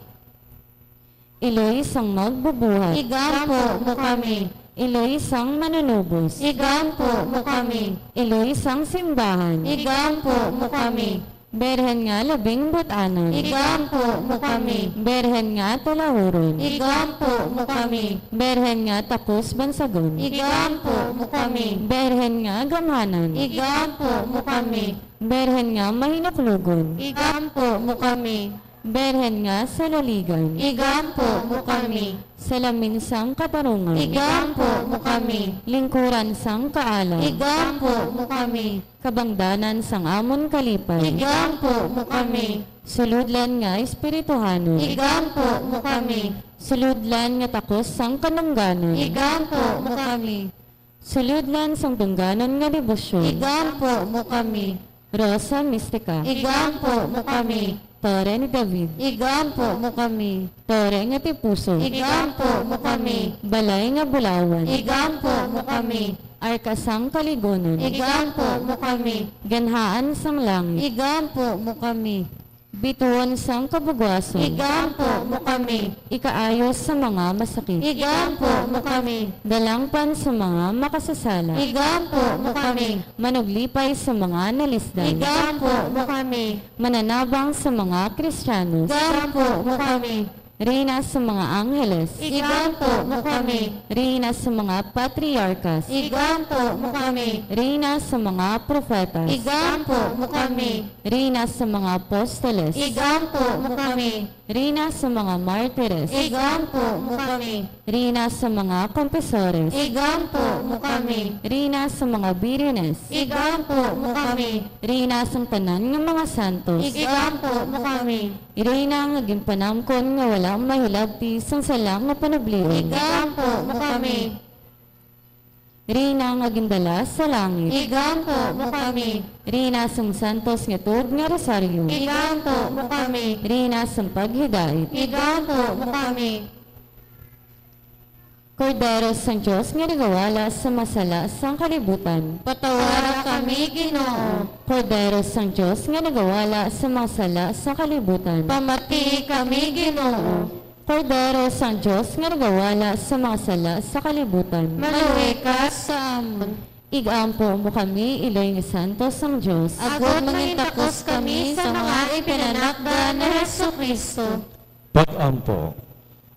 Iloy sang magbubuhat, ig-ampo mo kami. Iloy sang manunubos, ig-ampo mo kami. Iloy sang simbahan, ig-ampo mo kami. Birhen nga labing but-anan, ig-ampo mo kami. Birhen nga talahuron, ig-ampo mo kami. Birhen nga takos bansagon, ig-ampo mo kami. Birhen nga gamhanan, ig-ampo mo kami. Birhen nga mahinuklogon, ig-ampo mo kami. Birhen nga salaligan, ig-ampo mo kami. Salamin sang katarungan, ig-ampo mo kami. Lingkuran sang kaalam, ig-ampo mo kami. Kabangdanan sang amon kalipay, ig-ampo mo kami. Sulodlan nga espirituhanon, ig-ampo mo kami. Sulodlan nga takos sang kadungganan, ig-ampo mo kami. Sulodlan sang dungganon nga debosyon, ig-ampo mo kami. Rosa Mistika, ig-ampo mo kami. Torre ni David, ig-ampo mo kami. Torre nga tipuso, ig-ampo mo kami. Balay nga bulawan, ig-ampo mo kami. Arka sang kaligonon, ig-ampo mo kami. Ganhaan sang langit, ig-ampo mo kami. Bituon sang kabugwason. Igampo mo kami. Ikaayos sa mga masakit. Igampo mo kami. Dalangpan sa mga makasasala. Igampo mo kami. Manuglipay sa mga nalisdan. Igampo mo kami. Mananabang sa mga Kristiyanos. Igampo mo kami. Reyna sa mga Angeles. Igampo mo kami. Reyna sa mga Patriarkas. Igampo mo kami. Reyna sa mga Propetas. Igampo mo kami. Reyna sa mga Apostoles. Igampo mo kami. Reyna sa mga Martires. Igampo mo kami. Reyna sa mga Confesores. Igampo mo kami. Reyna sa mga Birhenes. Igampo mo kami. Reyna sang tanan nga mga santos. Igampo mo kami. Reyna nga ginpanamkon nga wala mahilabti sang sala nga panublion. Igampo mo kami. Reyna nga gindala sa langit. Igampo mo kami. Reyna sang santos nga tuod nga rosaryo. Igampo mo kami. Reyna sang paghidait. Igampo mo kami. Kordero sang Dios nga nagawala sa mga sala sang kalibutan. Patawara kami, Ginoo. Kordero sang Dios nga nagawala sa mga sala sang kalibutan. Pamatii kami, Ginoo. Kordero sang Dios nga nagawala sa mga sala sa kalibutan. Maluwi ka sa amon. Igampo mo kami, iloy nga santos sang Dios. Agod mangintakos kami sa mga ipinanakdan ni Jesu-Cristo. Pag-ampo.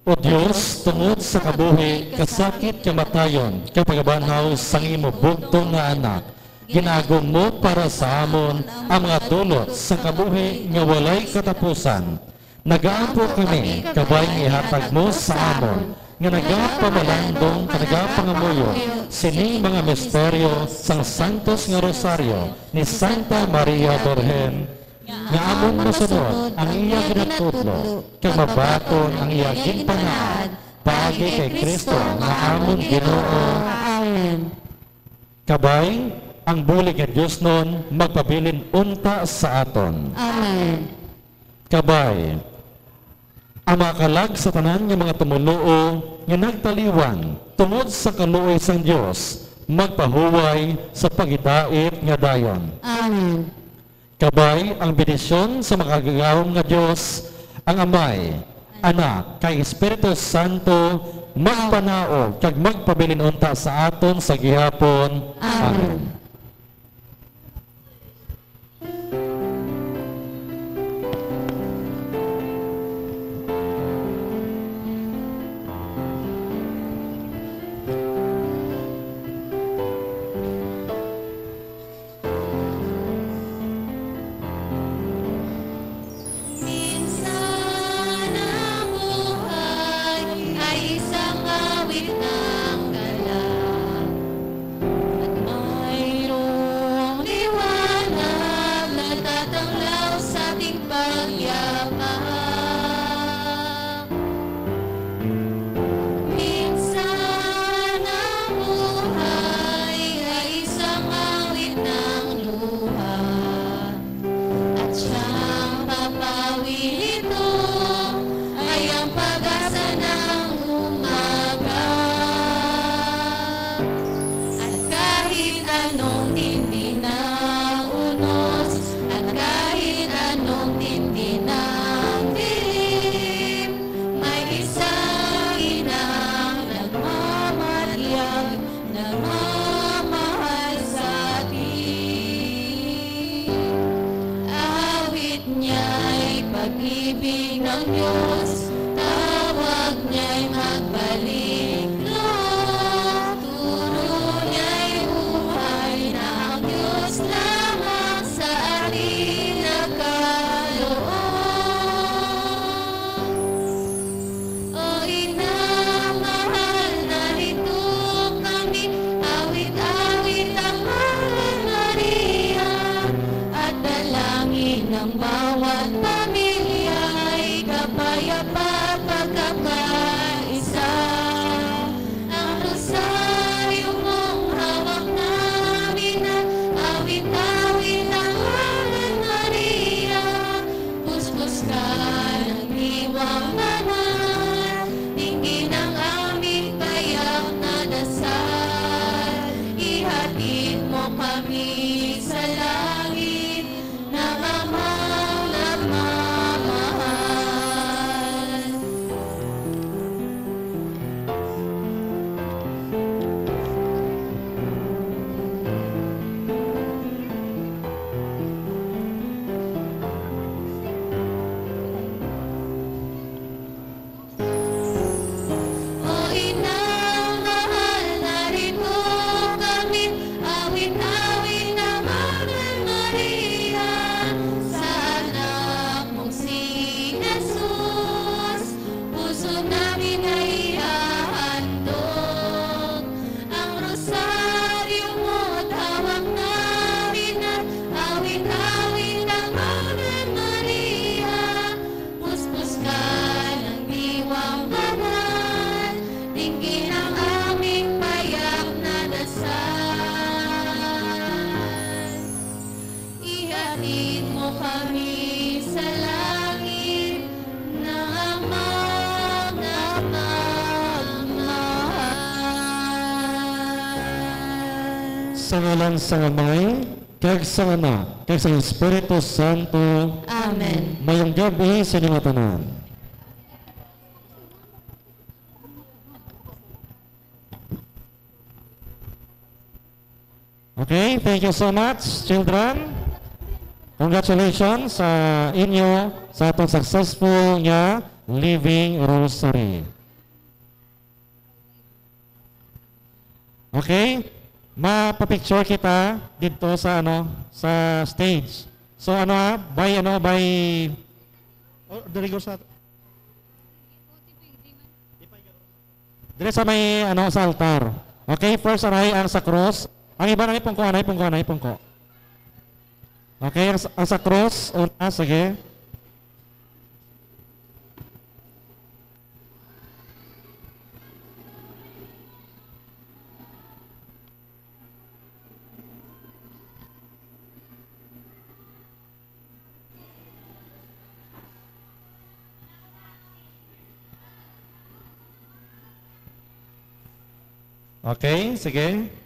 O Dios, tungod sa kabuhi, kasakit, kamatayon, kag pagkabanhaw sang imo bugtong nga Anak, gin-agom mo para sa amon ang mga dulot sa kabuhi nga walay katapusan. Nagaampo kami, kabay nga ihatag mo sa amon nga nagapamalandong kag nagapangamuyo sining mga misteryo sang Santos nga Rosaryo ni Santa Maria Birhen, nga amon masunod ang iya ginatudlo kag mabaton ang iya ginpanaad paagi kay Cristo nga amon Ginoo. Amen. Kabay, ang bulig nga diosnon magpabilin unta sa aton. Amen. Kabay, ang mga kalag sa tanan nga mga tumoluo nga nagtaliwan tungod sa kaluoy sang Dios magpahuway sa paghidait nga dayon. Amen. Kabay, ang bendisyon sa makagagahom nga Dios, ang Amay, Anak, kag Espiritu Santo, magpanaog kag magpabilin unta sa aton sa gihapon. Amen. Amen. Minsan ang buhay ay isang awit ng kalag, at mayroong liwanag na tatanglaw sa ating pagyapak. Minsan ang buhay ay isang awit ng luha, at siyang papawi nito ay ang pag-asa ng umaga. At kahit anong tindi na unos, at kahit anong tindi ng dilim, may isang inang nagmamatyag, nagmamahal sa atin. Awit niya'y pag-ibig ng Diyos, tawag niya'y magbalik loob. Turo niya'y buhay na ang Diyos lamang sa atin nakaloob. O ina, mahal, narito kami, awit-awit ang Mahal Maria, at dalangin ng bawat pamilya ay kapayapaan. Mo kami sa langit nga Ama nga magmahal. Sa ngalan sang Amay, kag sang Anak, kag sang Espiritu Santo. Amen. Mayong gab-i sa inyo nga tanan. Okay, thank you so much, children. Congratulations sa inyo sa atong successful nga Living Rosary. Okay? Mapapicture kita dito sa, ano, sa stage. So, ano, ha? By, ano, by, oh, diri ko sa Dire sa may, ano, sa altar. Okay, first anay ang sa cross. Ang iba na ipungko, anay pungko, anay pungko. Okay, ang, sa- ang sa cross, una, sige. Okay, sige.